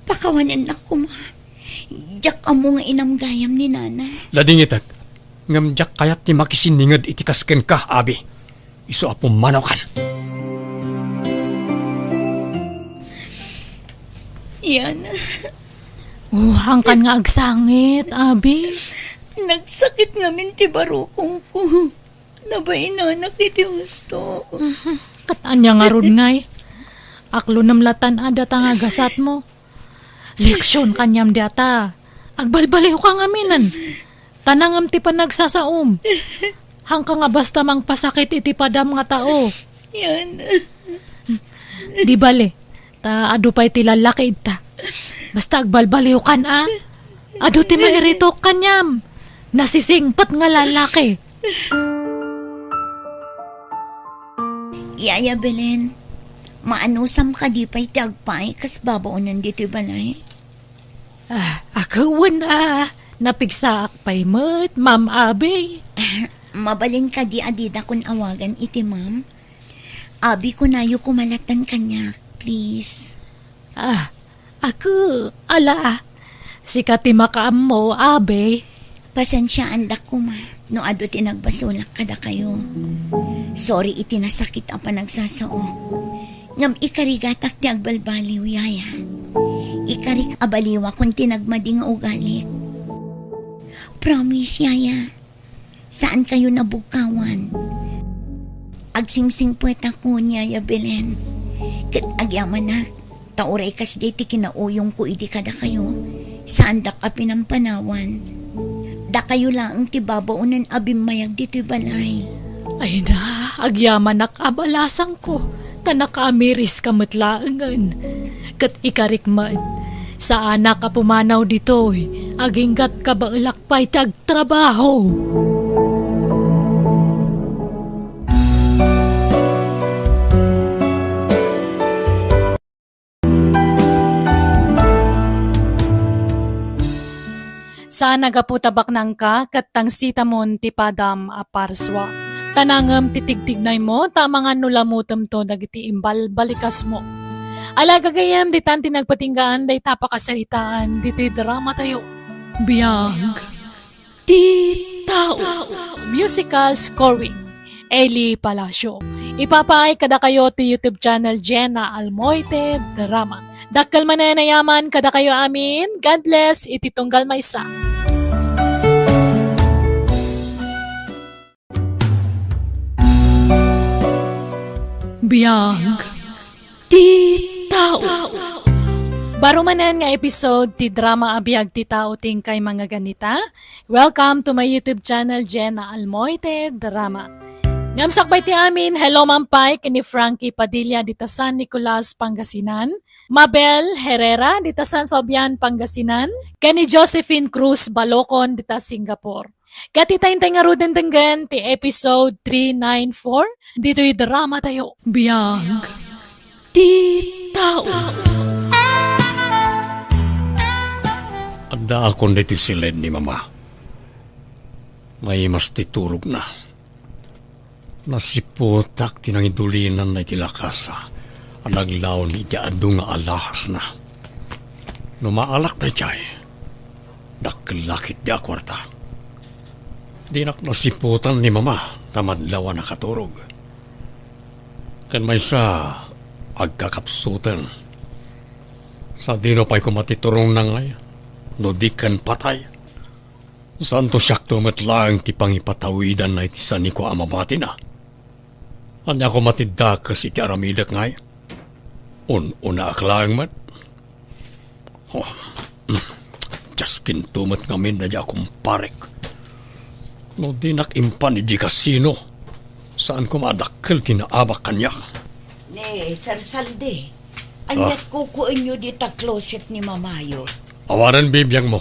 pakawanennak koma. Diak ammo nga inam gayam ni Nana. Ladingitek, ngem diak kayat ti makisinninged iti kas kenka, Abi. Isu a pummanawkan. Yana. Oh, hangkan nga agsangit, Abi. Nagsakit ngamin ti barukongko. Nabainanak iti husto. Mhm. Ket ania ngarud ngay? Aklonem latan a data nga gasatmo. Leksion kaniam dayta. Agbalbaliwka ngaminen. Ta nangem ti panagsasaom. Hangka nga basta mangpasakit iti padam nga tao. Yan. Di bale, ta adu pay ti lallaki idta. Basta agbalbaliwkan a. Adu ti mairitok kaniam. Nasisingpet nga lallaki. Yaya Belen, maanusam kadi pay ti agpaay kas babaonen ditoy balay? Ah, a, wen a, napigsaak pay met, Ma'am Abi. Ah, mabalin kadi a didakon awagan iti ma'am? Abi, kunayo koma latan kaniak, please. Ah, aku, ala, ah. Sika ti makaammo, Abi. Pasensiaandak koma no adu ti nagbasolak kadakayo. Sorry iti nasakit a panagsasaok. Ngem ikarigatak ti agbalbaliw, Yaya. Ikarik a baliwakon ti nagmadi nga ugalik. Promise, Yaya. Saankayo nabugkawan. Agsingsingpetako ni Yaya Belen. Ket agyamanak, ta uray kasdiay ti kinauyongko idi kadakayo, saandak a pinampanawan. Dakayo laeng ti babaonen a bimmayag ditoy balay. Ay na, agyamanak a balasangko, ta nakaamiriska met laengen. Ket ikarik met, saanak a pumanaw ditoy, aginggat kabaelak pay ti agtrabaho. Saan a gapu ta baknangka ket tangsitamon ti padam a parsua. Ta nangem ti tigtignaymo ta amangan no lamutemto dagiti imbalbalikasmo. Ala gagayyem, ditan ti nagpatinggaan dayta a pakasaritaan ditoy dramatayo. Biag ti tao. Musical scoring, Eli Palacio. Ipapaay kadakayo ti YouTube channel Jenna Almoite Drama. Dakkel manen a yaman kadakayo amin. God bless iti tunggal maysa. Biag ti tao. Baro manen nga episode ti drama a Biag ti Tao ti inkay mangaganita. Welcome to my YouTube channel, Jenna Almoite Drama. Ngem sakbay ti amin, hello man pay ken ni Frankie Padilla dita San Nicolas, Pangasinan, Mabel Herrera dita San Fabian, Pangasinan, ken ni Josephine Cruz Balocon dita Singapore. Ket ita intay ngaruden denggen ti episode three nine four ditoy dramatayo. Biag ti tao. Addaakon ditoy siled ni Mama. Naimas ti turogna. Nasiputak ti nangidulinanna iti lakasa a naglaon iti adu nga alahasna. No maalak daydiay, dakkel la ketdi a kuarta. Dinak nasiputan ni Mama ta madlaw a nakaturog. Ken maysa, agkakapsuten. Sadino pay koma ti turongna ngay, no di ken patay? Santo siakto met laeng ti pangipatawidanna iti saniko a mabatina. Ania koma ti dakes iti aramidek ngay? Un-unaak laeng met. Oh, mm, diaskinto met ngamin daydiay a kumparek. No dinak impan idi kasino, saan koma a dakkel ti naabak kaniak. Ni Sir Saldi, aniat kukuenyo dita closet ni mamayo? Awanen bibiangmo.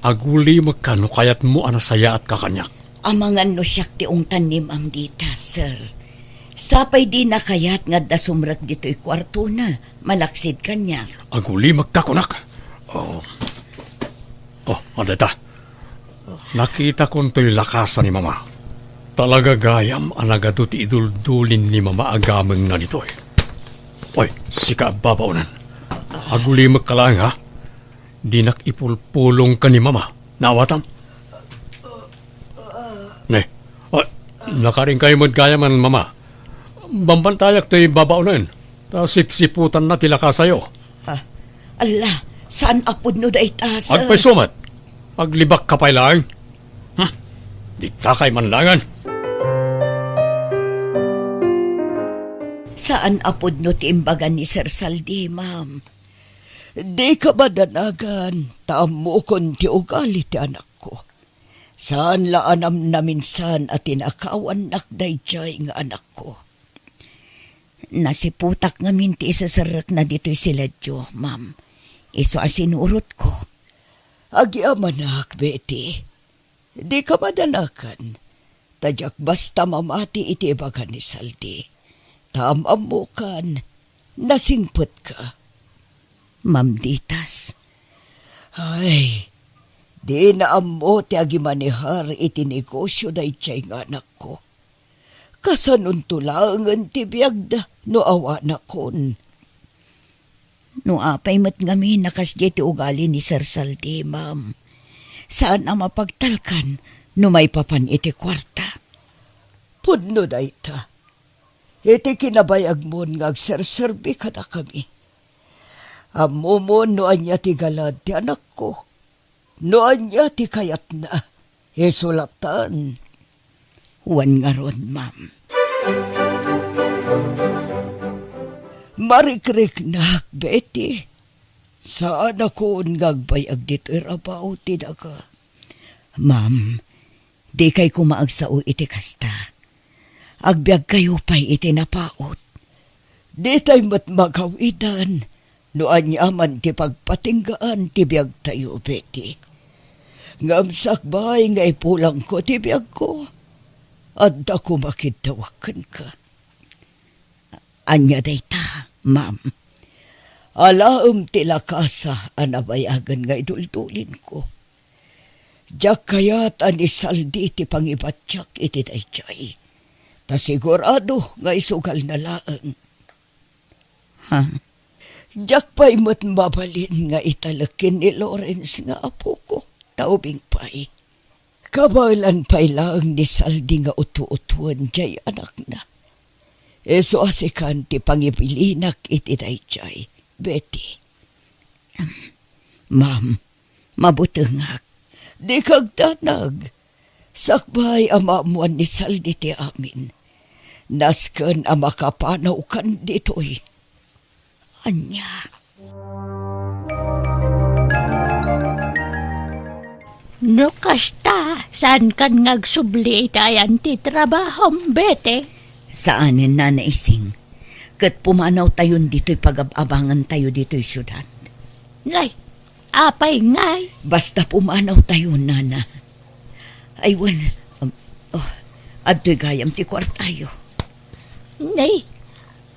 Agulimekka no kayatmo a nasayaatka kaniak. Amangan no siak ti ungtan ni Ma'am dita, sir. Sapay dina kayat nga adda sumrek ditoy kuartona, malaksid kaniak. Agulimekka kunak. Oh. Oh, adda ita. Nakitakon toy lakasa ni Mama. Talaga gayam a nagadu ti iduldulin ni Mama a gamengna ditoy. Oy, sika a babaonen. Agulimekka laeng, ha? Dinak ipulpulong ken ni Mama. Naawatam? Ne. Ah, nakarinkayo met gayamen, Mama. Bambantayak toy babaonen. Ta sipsiputanna ti lakasayo. Ah, ala, saan a pudno dayta, sir? Agpayso met. Aglibakka pay laeng. Hmm. Ditakay man laengen. Saan a pudno ti imbaga ni Sir Saldi, ma'am. Dika madanagan, ta ammokon ti ugali ti anakko. Saan la a namnaminsan a tinakawannak daydiay nga anakko. Nasiputak ngamin ti iseserrekna ditoy siledyo, ma'am. Isu a sinurotko. Agyamanak, Betty. Dika madanagan, ta diak basta mamati iti ibaga ni Saldi. Ta am-ammokan, nasingpetka. Ma'am Ditas. Ay, dina ammo ti agimanehar iti negosio daydiay nga anakko. Kasanonto laengen ti biagda no awanakon? No apay met ngamin a kasdiay ti ugali ni Sir Saldi, ma'am, saan a mapagtalkan no maipapan iti kuarta. Pudno dayta. Iti kinabayagmon nga agserserbi kadakami. Ammomon no ania ti galad ti anakko. No ania ti kayatna, isu latta. Wen ngarud, ma'am. Marikriknak, Betty. Saanakon nga agbayag ditoy rabaw ti daga. Ma'am, dikay koma agsao iti kasta. Agbiagkayo pay iti napaut. Ditay met magawidan no aniaman ti pagpatinggaan ti biagtayo, Betty. Ngem sakbay nga ipulangko ti biagko, adda koma kiddawak kenka. Ania dayta, ma'am? Alaem ti lakasa a nabayagen nga iduldulinko. Diak kayat a ni Saldi ti pangibatiak iti daydiay. Ta sigurado nga isugalna laeng. Ha? Diak pay met mabalin nga italek ken ni Lawrence nga apoko, ta ubing pay. Kabaelan pay laeng ni Saldi nga utu-utuen diay anakna. Isu a sikan ti pangibilinak iti daydiay, Betty. Ma'am, mabutengak. Dika agdanag. Sakbay a maammoan ni Saldi ti amin, nasken a makapanawkan ditoy. Ania? No kasta, saankan nga agsubli iti ayan ti trabahom, Betty? Saanen, Nana Ising. Ket pumanawtayon ditoy pagab-abangantayo ditoy siudad. Nay, apay ngay? Basta pumanawtayo, Nana. Ay, wen, um, oh, adtoy gayam ti kuartayo. Nay,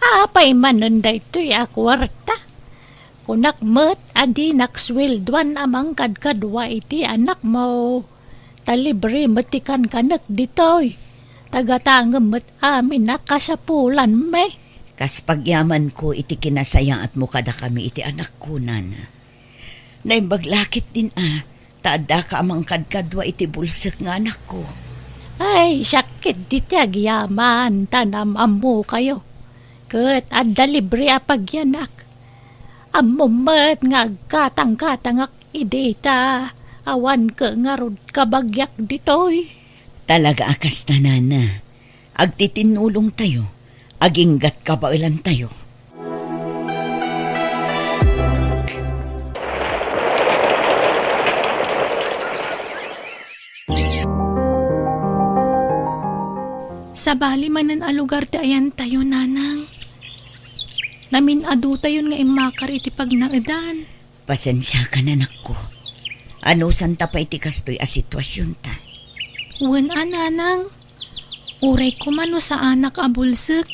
apay manen daytoy a kuarta? Kunak met a dinak sueldoan a mangkadkadua iti anakmo. Ta libre met ti kankanek ditoy. Tagatangem met amin a kasapulanmi. Kas pagyamanko iti kinasayaatmo kadakami iti anakko, Nana. Naimbag la ketdin a, ta addaka a mangkadkadua iti bulsek nga anakko. Ay, siak ketdi ti agyaman, ta naam-ammokayo. Ket adda libre a pagyanak. Ammom met nga agkatangkatangak idi ta awan ket ngarud kabagiak ditoy. Talaga a kasta, Nana. Agtitinnulongtayo, aginggat kabaelantayo. Sabali manen a lugar ti ayantayo, Nanang. Namin-adutayon nga immakar iti pagnaedan. Pasensiakan, anakko. Anusanta pay ti kastoy a situasionta. Wen a, Nanang. Uray koma no saanak a bulsek,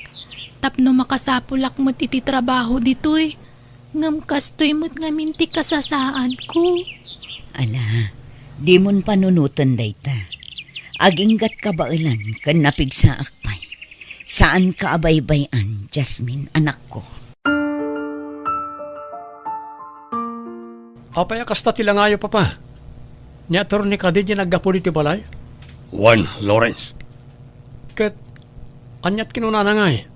tapno makasapulak met iti trabaho ditoy. Ngem kastoy met ngamin ti kasasaadko. Ala, dimon panunoten dayta. Aginggat kabaelan ken napigsaak pay. Saanka a baybay-an, Jasmine, anakko. Apay a kasta ti langayo, Papa? Ni Attorney kadi diay naggapu ditoy balay? Wen, Lawrence. Ket aniat kinunana ngay?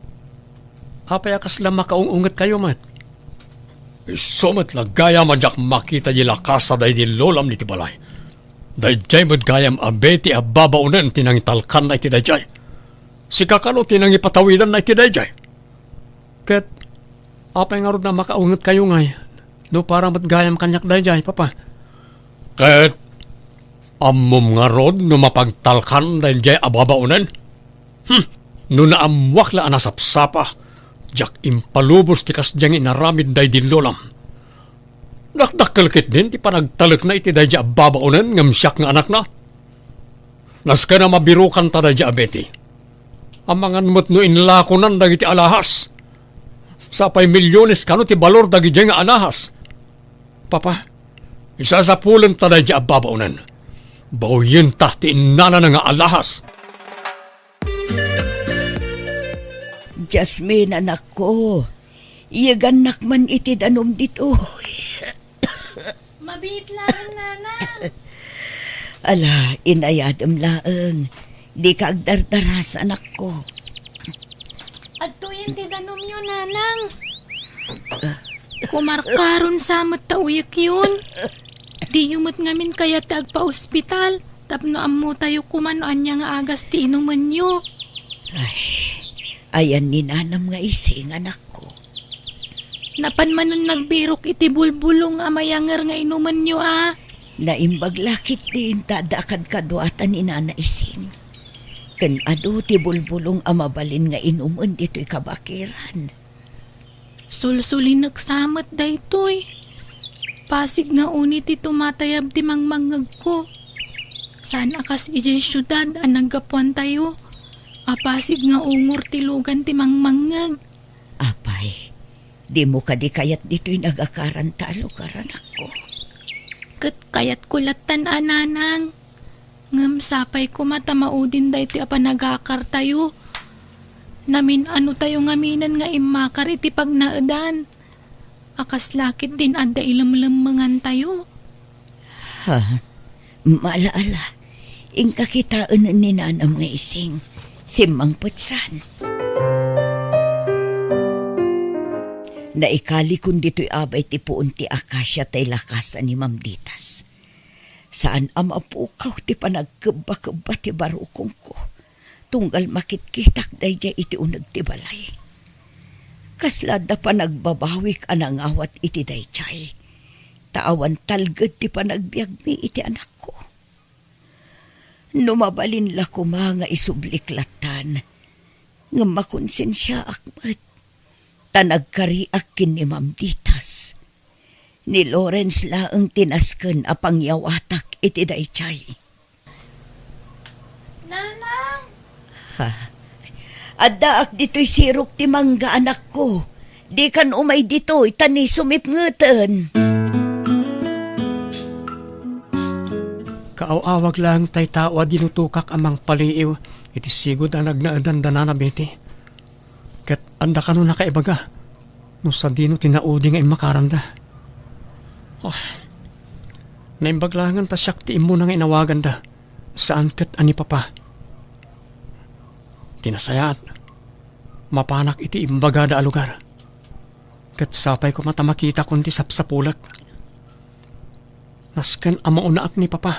Apay a kasla makaung-ungetkayo met? Isu met la gayam a diak makita diay lakasa daydi lolam ditoy balay. Daydiay met gayam a Betty a babaonen ti nangitalkanna iti daydiay. Sika kano ti nangipatawidanna iti daydiay. Ket apay ngarud a makaungetkayo ngay no para met gayam kaniak daydiay, Papa? Ket ammom ngarud no mapagtalkan daydiay a babaonen? Hmm, no naammoak la a nasapsapa, diak impalubos ti kasdiay nga inaramid daydi lolam. Dakdakkel ketdin ti panagtalekna iti daydiay a babaonen ngem siak nga anakna. Nasken a mabirokanta daydiay a Betty. Amangan met no inlakonan dagiti alahas. Sapay milyones kano ti balor dagidiay nga alahas. Papa, isasapulenta daydiay a babaonen. Bawyenta ti innanana nga alahas. Jasmine, anakko, iyegannak man iti danum ditoy. Mabiit laeng, Nanang. Ala, inayadem laeng. Dika agdardaras, anakko. Adtoyen ti danumyo, Nanang. Kumarkaron sa met ta uyekyon. Diyo met ngamin kayat ti agpaospital tapno ammotayo koma no ania nga agas ti inumenyo. Ay, ayan ni nanam nga ising, anakko. Napan manen nagbirok iti bulbulong a mayanger nga inumenyo a. Naimbag la ketdin ta adda kadkaduatan ni Nana Ising. Ken adu ti bulbulong a mabalin nga inumen ditoy kabakiran. Sulsulinek sa met daytoy. Pasig nga uni ti tumatayab ti mangmangngegko. Saan a kas idiay siudad a naggapuantayo a pasig nga ungor ti lugan ti mangmangngeg. Apay, dimo kadi kayat ditoy nagakaranta a lugar, anakko? Ket kayatko lattan a nanang. Ngem sapay koma ta maudin daytoy a panagakartayo. Namin-anotayo ngaminen nga immakar iti pagnaedan. A kasla ketdin adda ilemlemmengantayo. Ha? Mala-ala, inka kitaen ni nanam nga Ising. Simmangpetsan. Naikalikon ditoy abay ti puon ti akasia tay lakasan ni Ma'am Ditas. Saan a mapukaw ti panagkebbakebba ti barukongko, tunggal makitkitak daydiay iti uneg ti balay. Kasla adda panagbabawik a nangawat iti daydiay, ta awan talged ti panagbiagmi iti anakko. No mabalin la koma nga isublik lattan, ngem makonsensiaak met, ta nagkariak ken ni Ma'am Ditas. Ni Lawrence laeng ti nasken a pangyawatak iti daydiay. Nanang! Ha? Addaak ditoy sirok ti mangga, anakko. Dikan umay ditoy, ta ni sumipngeten. Kaaw-awag laeng tay tao a dinutokak a mangpaliiw iti sigud a nagnaedan da Nana Betty. Ket adda kano nakaibaga no sadino ti naudi nga immakaranda. Ah, naimbag laengen ta siak ti immuna nga inawaganda, saan ket a ni Papa. Ti nasayaat, mapanak iti imbagada a lugar. Ket sapay koma ta makitakon ti sapsapulek. Nasken a maunaak ni Papa.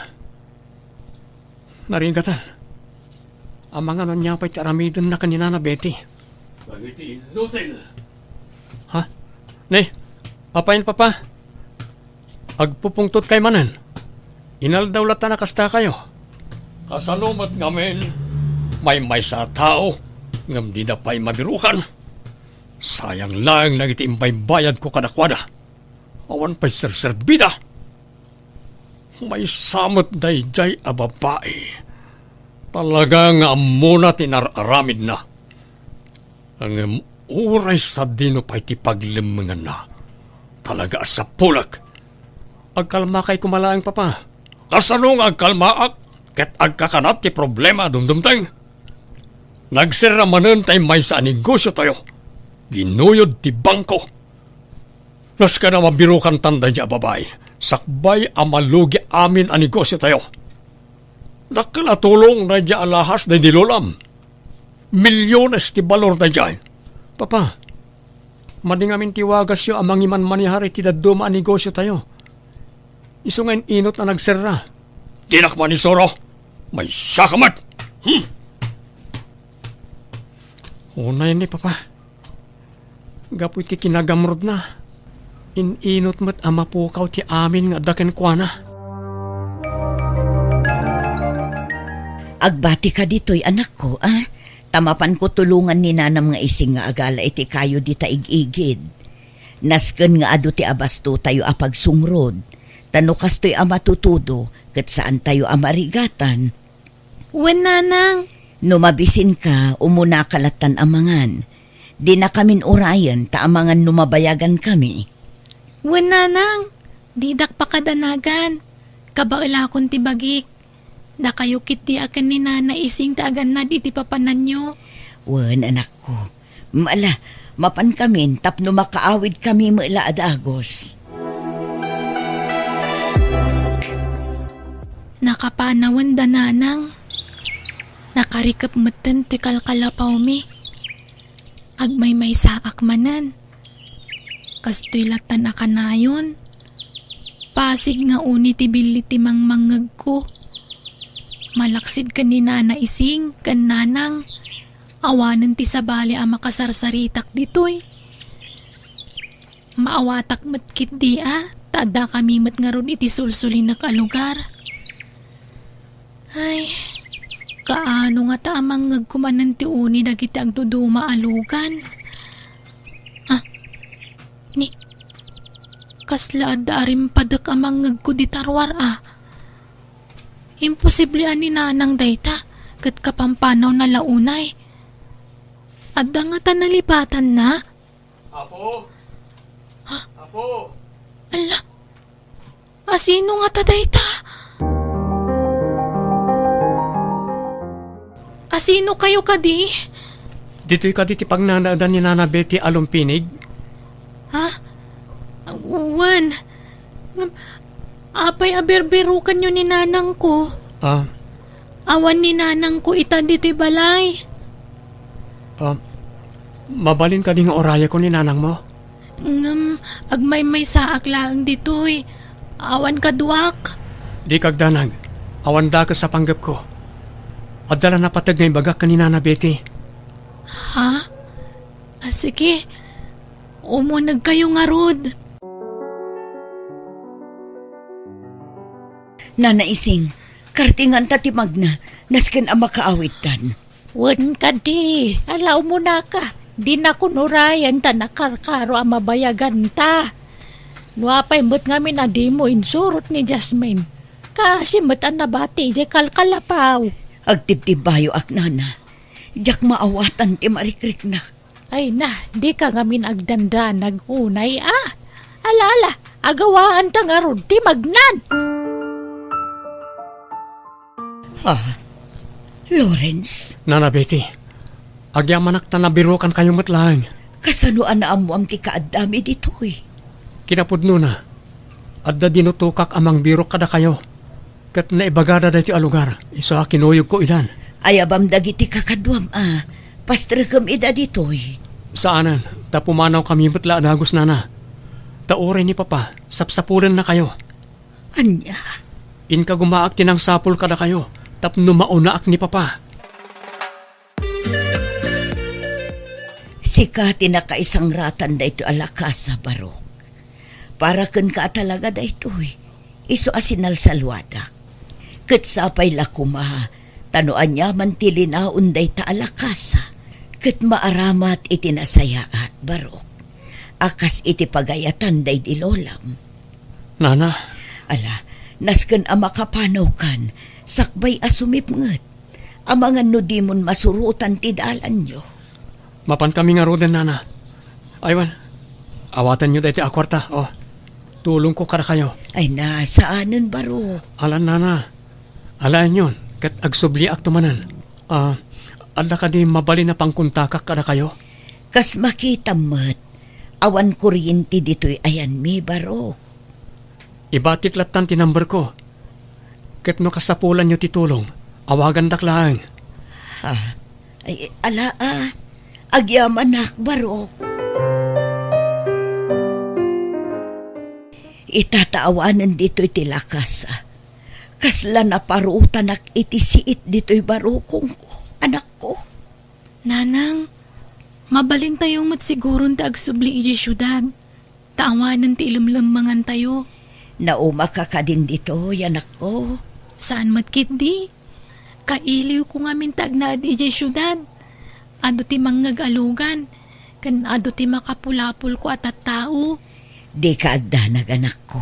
Narigatan. Amangan ania pay ti aramidenna ken ni Nana Betty. Dagiti inutil! Ha? Ne, apayen, Papa? Agpupungtotkay manen. Inaldaw latta a kastakayo. Kasano met ngamin, maymaysa a tao, ngem dida pay mabirukan. Sayang laeng dagiti imbaybayadko kadakuada. Awan pay serserbida. Maysa met daydiay a babai. Talaga nga ammona ti nar-aramidna. Ngem uray sadino pay ti paglemmenganna, talaga a sapulek. Agkalmakay koma laeng, Papa. Kasano nga agkalmaak ket agkakanat ti problema a dumdumteng? Nagserra manen tay maysa a negosiotayo. Ginuyod ti bangko. Nasken a mabirukantan daydiay a babai, sakbay a malugi amin a negosiotayo. Dakkel a tulong daydiay alahas daydi lolam. Milyones ti balor daydiay. Papa, madi ngamin ti wagasyo a mangimanmanehar iti dadduma a negosiotayo. Isu nga in-inot a nagserra. Dinak manisuro. Maysaka met. Hmm. Unayen ni Papa. Gapu iti kinagamrudna, in-inot met a mapukaw ti amin nga adda kenkuana. Agbatika ditoy, anakko, a? Ta mapanko tulongan ni nanam nga Ising nga agala iti kayo dita ig-igid. Nasken nga adu ti abastotayo a pagsungrod, ta no kastoy a matutudo, ket saantayo a marigatan. Wen, nanang. No mabisinka, umunaka lattan a mangan. Dinakamin urayen ta amangan no mabayagankami. Wen, nanang. Didak pakadanagan. Kabaelakon ti bagik. Dakayo ketdi a ken ni Nana Ising ti agannad iti papananyo. Wen, anakko. Ala, mapankamin tapno makaawidkami met la a dagus. Nakapanawen da nanang. Nakarikep metten ti kalkalapawmi. Agmaymaysaak manen. Kastoy lattan a kanayon. Pasig nga uni ti billi ti mangmangngegko. Malaksid ken ni Nana Ising ken nanang. Awanen ti sabali a makasarsaritak ditoy. Maawatak met ketdi a, ta addakami met ngarud iti sulsulinek a lugar. Ay, kaano ngata a mangngegko manen ti uni dagiti agduduma a lugan? Ah, ni, kasla adda a rimpadek a mangngegko dita ruar a. Imposible a ni nanang dayta, ket kapampanaw na la unay. Adda ngata nalipatanna? Apo? Ha? Apo? Ala, Asino ngata dayta? Asino kayo kadi? Ditoy kadi ti pagnanaedan ni Nana Betty a lumpinig? Ha? Wen, ngem, apay a birbirokanyo ni nanangko? Ah. Awan ni nanangko ita ditoy balay. Ah, mabalin kadi nga urayeko ni nanangmo? Ngem, agmaymaysaak laeng ditoy. Awan kaduak. Dika agdanag. Awan dakes a panggepko. Adda la napateg nga ibagak ken ni Nana Betty. Ha? Ah, sige. Umunegkayo ngarud. Nana Ising, kartinganta ti magna, nasken a makaawidtan. Wen kadi, ala umunaka, dinakon urayen ta nakarkaro a mabayaganta. No apay met ngamin a dimo insurot ni Jasmine, kaasi met a nabati idiay kalkalapaw. Agtibtibbayoak, nana. Diak maawatan ti marikriknak. Ay na, dika ngamin agdandanag unay a. Ala, ala, agawaanta ngarud ti magnan. Ha? Lawrence? Nana Betty, agyamanak ta nabirokankayo met laeng. Kasano a naammoam ti kaaddami ditoy? Kinapudnona, adda dinutokak a mangbirok kadakayo. Ket naibagada daytoy a lugar, isu a kinuyogko idan. Ayabam dagiti kakaduam a pastrekem ida ditoy. Saanen, ta pumanawkami met la a dagus, nana. Ta uray ni Papa, sapsapulennakayo. Ania? Inkagumaak ti nangsapul kadakayo, tapno maunaak ni Papa. Sika ti nakaisangratan daytoy a lakasa, Barok. Para kenka a talaga daytoy, isu a sinalsaluadak. Ket sapay la koma, ta no aniaman ti linaon dayta a lakasa, ket maaramat iti nasayaat, Barok. A kas iti pagayatan daydi lolam. Nana. Ala, nasken a makapanawkan, sakbay a sumipnget. Amangan no dimon masurotan ti dalanyo. Mapankami ngaruden, nana. Aywan, awatenyo daytoy a kuarta, o. Tulongko kadakayo. Ay na, saanen, Barok. Alan, nana. Alaenyon, ket agsubliakto manen. Ah, adda kadi mabalin a pangkontakak kadakayo? Kas makitam met, awan kuryente ditoy ayanmi, Barok. Ibatik lattan ti numberko. Ket no kasapulanyo ti tulong, awagandak laeng. Ha? Ay, ala a. Agyamanak, Barok. Ita ta awanen ditoy ti lakasa. Kasla naparutanak iti siit ditoy barukongko, anakko. Nanang, mabalintayo met siguron ti agsubli idiay siudad. Ta awanen ti ilemlemmengantayo. Naumaka kadin ditoy, anakko? Saan met ketdi. Kailiwko ngamin ti agnaed idiay siudad. Adu ti mangngeg a lugan, ken adu ti makapulapolko a tattao. Dika agdanag, anakko.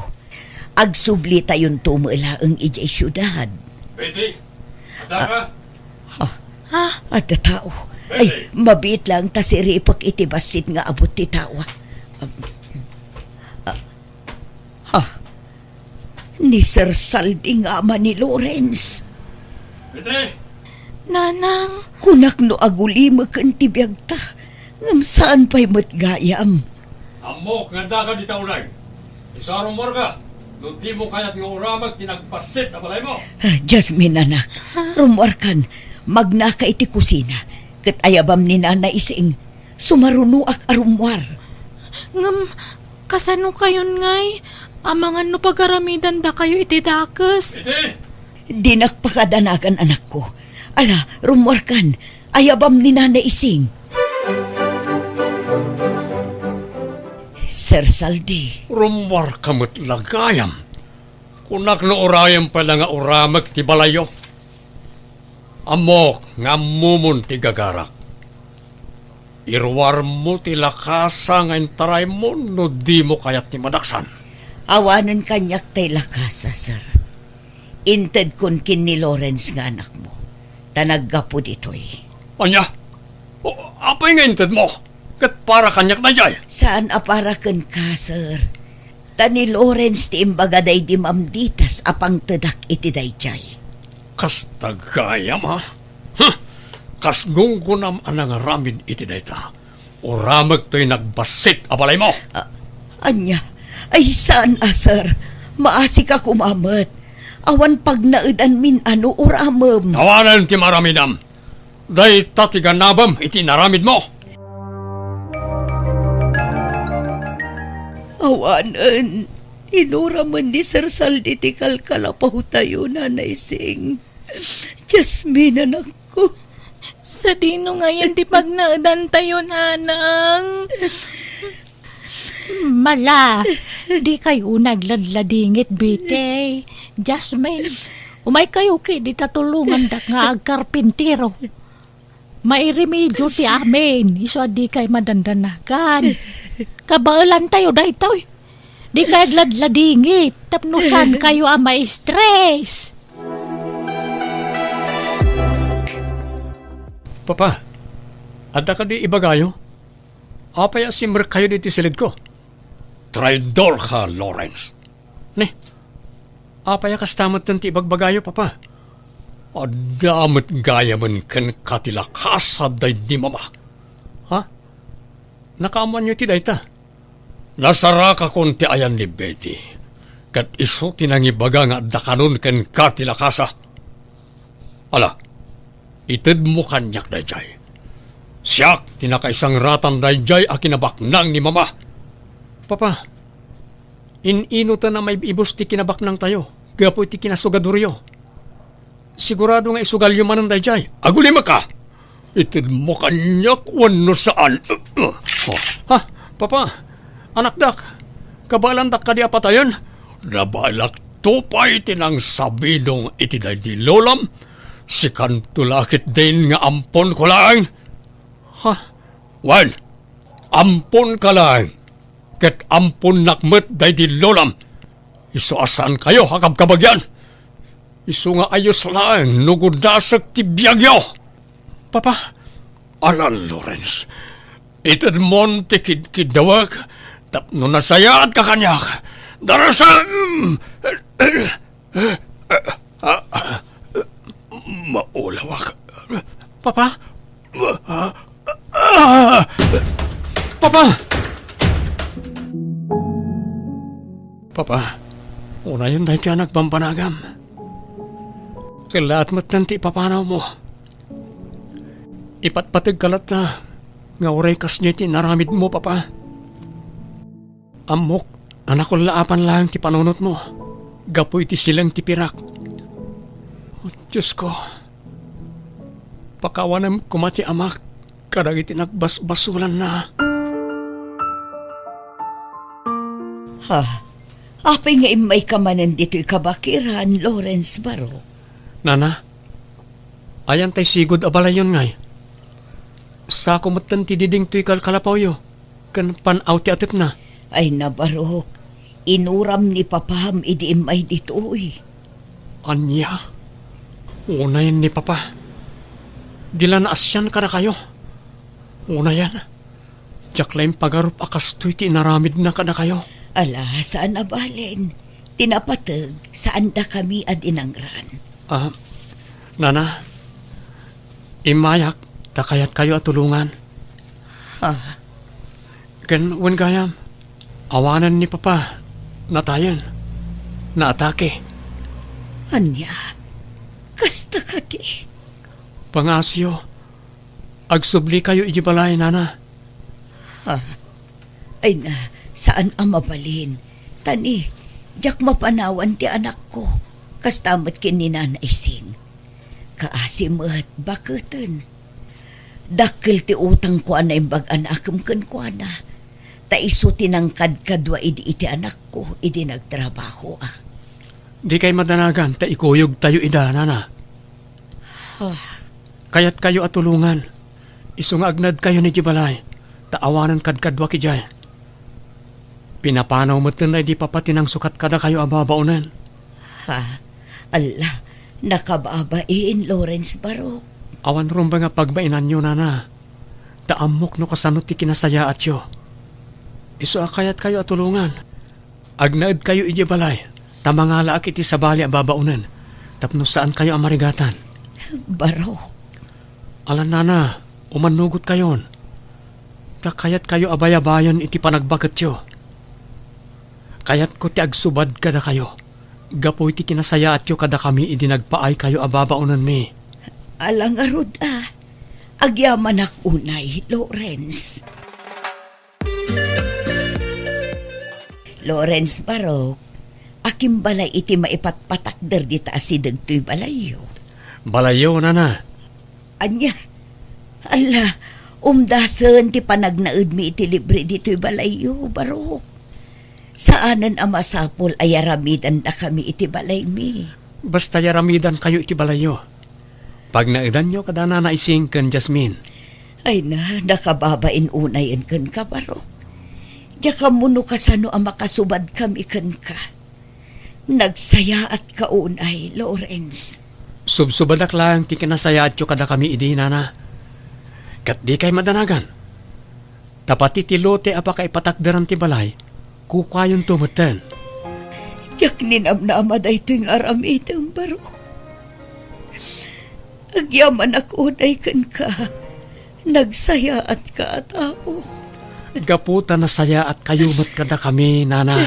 Agsublitayonto met laeng idiay siudad. Betty, adda ka? Ha? Ha? Adda tao. Ay, Betty! Mabiit laeng ta siripek iti bassit nga abut ti tao. Um, ah, ha? Ni Sir Saldi nga ama ni Lawrence. Betty! Nanang! Kunak no agulimeken ti biagta, ngem saan pay met gayam. Ammok nga addaka dita unay. Isu a rummuarka, no dimo kayat nga uramek ti nagbassit a balaymo. Ah, Jasmine, anak, rummuarkan, magnaka iti kusina, ket ayabam ni Nana Ising, sumarunoak a rummuar. Ngem, kasano kayon ngay? Amangan no pagaramidandakayo iti dakes. Iti? Dinak pakadanagan, anakko. Ala, rummuarkan, ayabam ni Nana Ising. Sir Saldi. Rummuarka met la gayam. Kunak no urayem pay la nga uramek ti balayyo. Ammok nga ammomon ti gagarak. Iruarmo ti lakasa nga intaraymo no dimo kayat ti madaksan. Awanen kaniak tay lakasa, sir. Intedkon ken ni Lawrence nga anakmo, ta naggapu ditoy. Ania? O, apay nga intedmo? Ket para kaniak daydiay? Saan a para kenka, sir. Ta ni Lawrence ti imbaga daydi mamditas a pangtedak iti daydiay. Kasta gayam, ha? Huh! Kas gunggonam a nangaramid iti dayta. Uramek toy nagbassit a balaymo. Ah, ania? Ay, saan a, sir. Maasika koma met. Awan pagnaedanmin a no uramem. Awanen ti maramidam. Dayta ti ganabem iti inaramidmo. Awanen, inuramen ni Sir Saldi ti kalkalapawtayo, Nanay Sing. Jasmine, anakko. Sadino ngayen ti pagnaedantayo, nanang? Mala, dikay unay agladladingit, Betty. Jasmine, umaykayo ketdi ta tulongandak nga agkarpintero. Mairemedio ti amin, isu a dikay madandanagan. Kabaelantayo daytoy. Dikay agladladingit tapno saankayo a ma-stress. Papa, adda kadi ibagayo? Apay a simrekkayo ditoy silidko? Traidorka, Lawrence. Ni, apay a kasta metten ti ibagbagayo, Papa? Adda met gayamen kenka ti lakasa daydi Mama. Ha? Nakaammoanyo ti dayta? Nasarakakon ti ayan ni Betty, ket isu ti nangibaga nga adda kanon kenka ti lakasa. Ala, itedmo kaniak daydiay. Siak ti nakaisangratan daydiay a kinabaknang ni Mama. Papa, in-inoten a maib-ibus ti kinabaknangtayo gapu iti kinasugadoryo. Sigurado nga isugalyo manen daydiay. Agulimekka! Itedmo kaniak wenno saan? Ha? Papa, anakdak, kabaelandak kadi a patayen? Nabaelakto pay ti nangsabidong iti daydi lolam. Sikanto la ketdin nga amponko laeng. Ha? Wen, amponka laeng. Ket amponnak met daydi lolam. Isu a saankayo a kabkabagyan. Isu nga ayos laeng no gudasek ti biagyo. Papa, ala, Lawrence, itedmon ti kidkiddawek tapno nasayaatka kaniak. Darasem! Maulawak. Papa? Papa! Papa, unayen daytoy a nagbambanagam. Kellaat metten ti ipapanawmo. Ipatpategka latta nga uray kasdiay ti inaramidmo, Papa. Ammok a nakullaapan laeng ti panunotmo gapu iti sileng ti pirak. O Diosko, pakawanem koma ti amak kadagiti nagbasbasolanna. Ha? Apay nga immayka manen ditoy kabakiran, Lawrence Barok? Nana, ayan tay sigud a balayyon ngay? Sako metten ti diding toy kalkalapawyo ken pan-aw ti atepna. Ay, Barok, inuram ni papam idi immay ditoy. Ania? Unayen ni papa. Di la naasian kadakayo. Unayen, diak la impagarup a kastoy ti inaramidna kadakayo. Ala, saan a balen. Ti napateg, saandakami a dinangran. Ah, Nana, immayak ta kayatkayo a tulongan. Ha? Ken wen gayam, awanen ni Papa natayen, naatake. Ania? Kasta kadi? Pangaasiyo, agsublikayo idiay balay, Nana. Ha? Ay na, saan a mabalin. Ta ni, diak mapanawan ti anakko. Kasta met ken ni Nanay Sing. Kaasi met, baketen. Dakkel ti utangko a naimbag a naakem kenkuana. Ta isu ti nangkadkadua idi iti anakko, idi nagtrabahoak. Dikay madanagan ta ikuyogtayo ida, Nana. Ah. Kayatkayo a tulongan. Isu nga agnadkayo idiay balay, ta awanen kadkaduak idiay. Pinapanaw metten daydi papa ti nangsukat kadakayo a babaonen. Ha? Alla, nakababain, Lawrence Barok. Awan rumbeng a pagbainanyo, Nana. Ta ammok no kasano ti kinasayaatyo. Isu a kayatkayo a tulongan. Agnaedkayo idiay balay, ta mangalaak iti sabali a babaonen, tapno saankayo a marigatan. Barok. Alan, nana, umannugotkayon. Ta kayatkayo a bayabayen iti panagbaketyo. Kayatko ti agsubad kadakayo, gapu iti kinasayaatyo kadakami idi nagpaaykayo a babaonenmi. Ala ngarud a, agyamanak unay, Lawrence. Lawrence, Barok, akimbalay iti maipatpatakder dita asideg toy balayyo. Balayyo, nana. Ania? Alla, umdasen ti panagnaedmi iti libre ditoy balayyo, Barok. Saanen a masapul a yaramidandakami iti balaymi. Basta yaramidankayo iti balayyo. Pagnaedanyo kada Nana Ising ken Jasmine. Ay na, nakababain unayen kenka, Barok. Diak ammo no kasano a makasubadkami kenka. Nagsayaatka unay, Lawrence. Subsubadak laeng ti kinasayaatyo kadakami idi, nana. Ket dikay madanagan. Ta pati ti lote a pakaipatakderan ti balay, kukuayonto metten. Diak ninamnama daytoy nga aramidem, Barok. Agyamanak unay kenka. Nagsayaatka a tao. Gapu ta nasayaatkayo met kadakami, nana.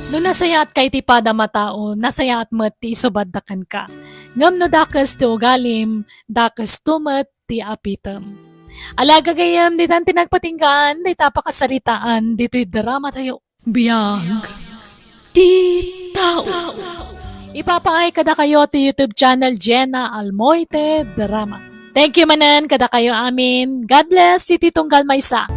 No nasayaatka iti padam a tao, nasayaat met ti isubadda kenka. Ngem no dakes ti ugalim, dakesto met ti apitem. Ala, gagayyem, ditan ti nagpatinggaan dayta a pakasaritaan ditoy dramatayo. Biag ti tao. Ipapaay kadakayo ti YouTube channel Jenna Almoite Drama. Thank you manen kadakayo amin. God bless iti tunggal maysa.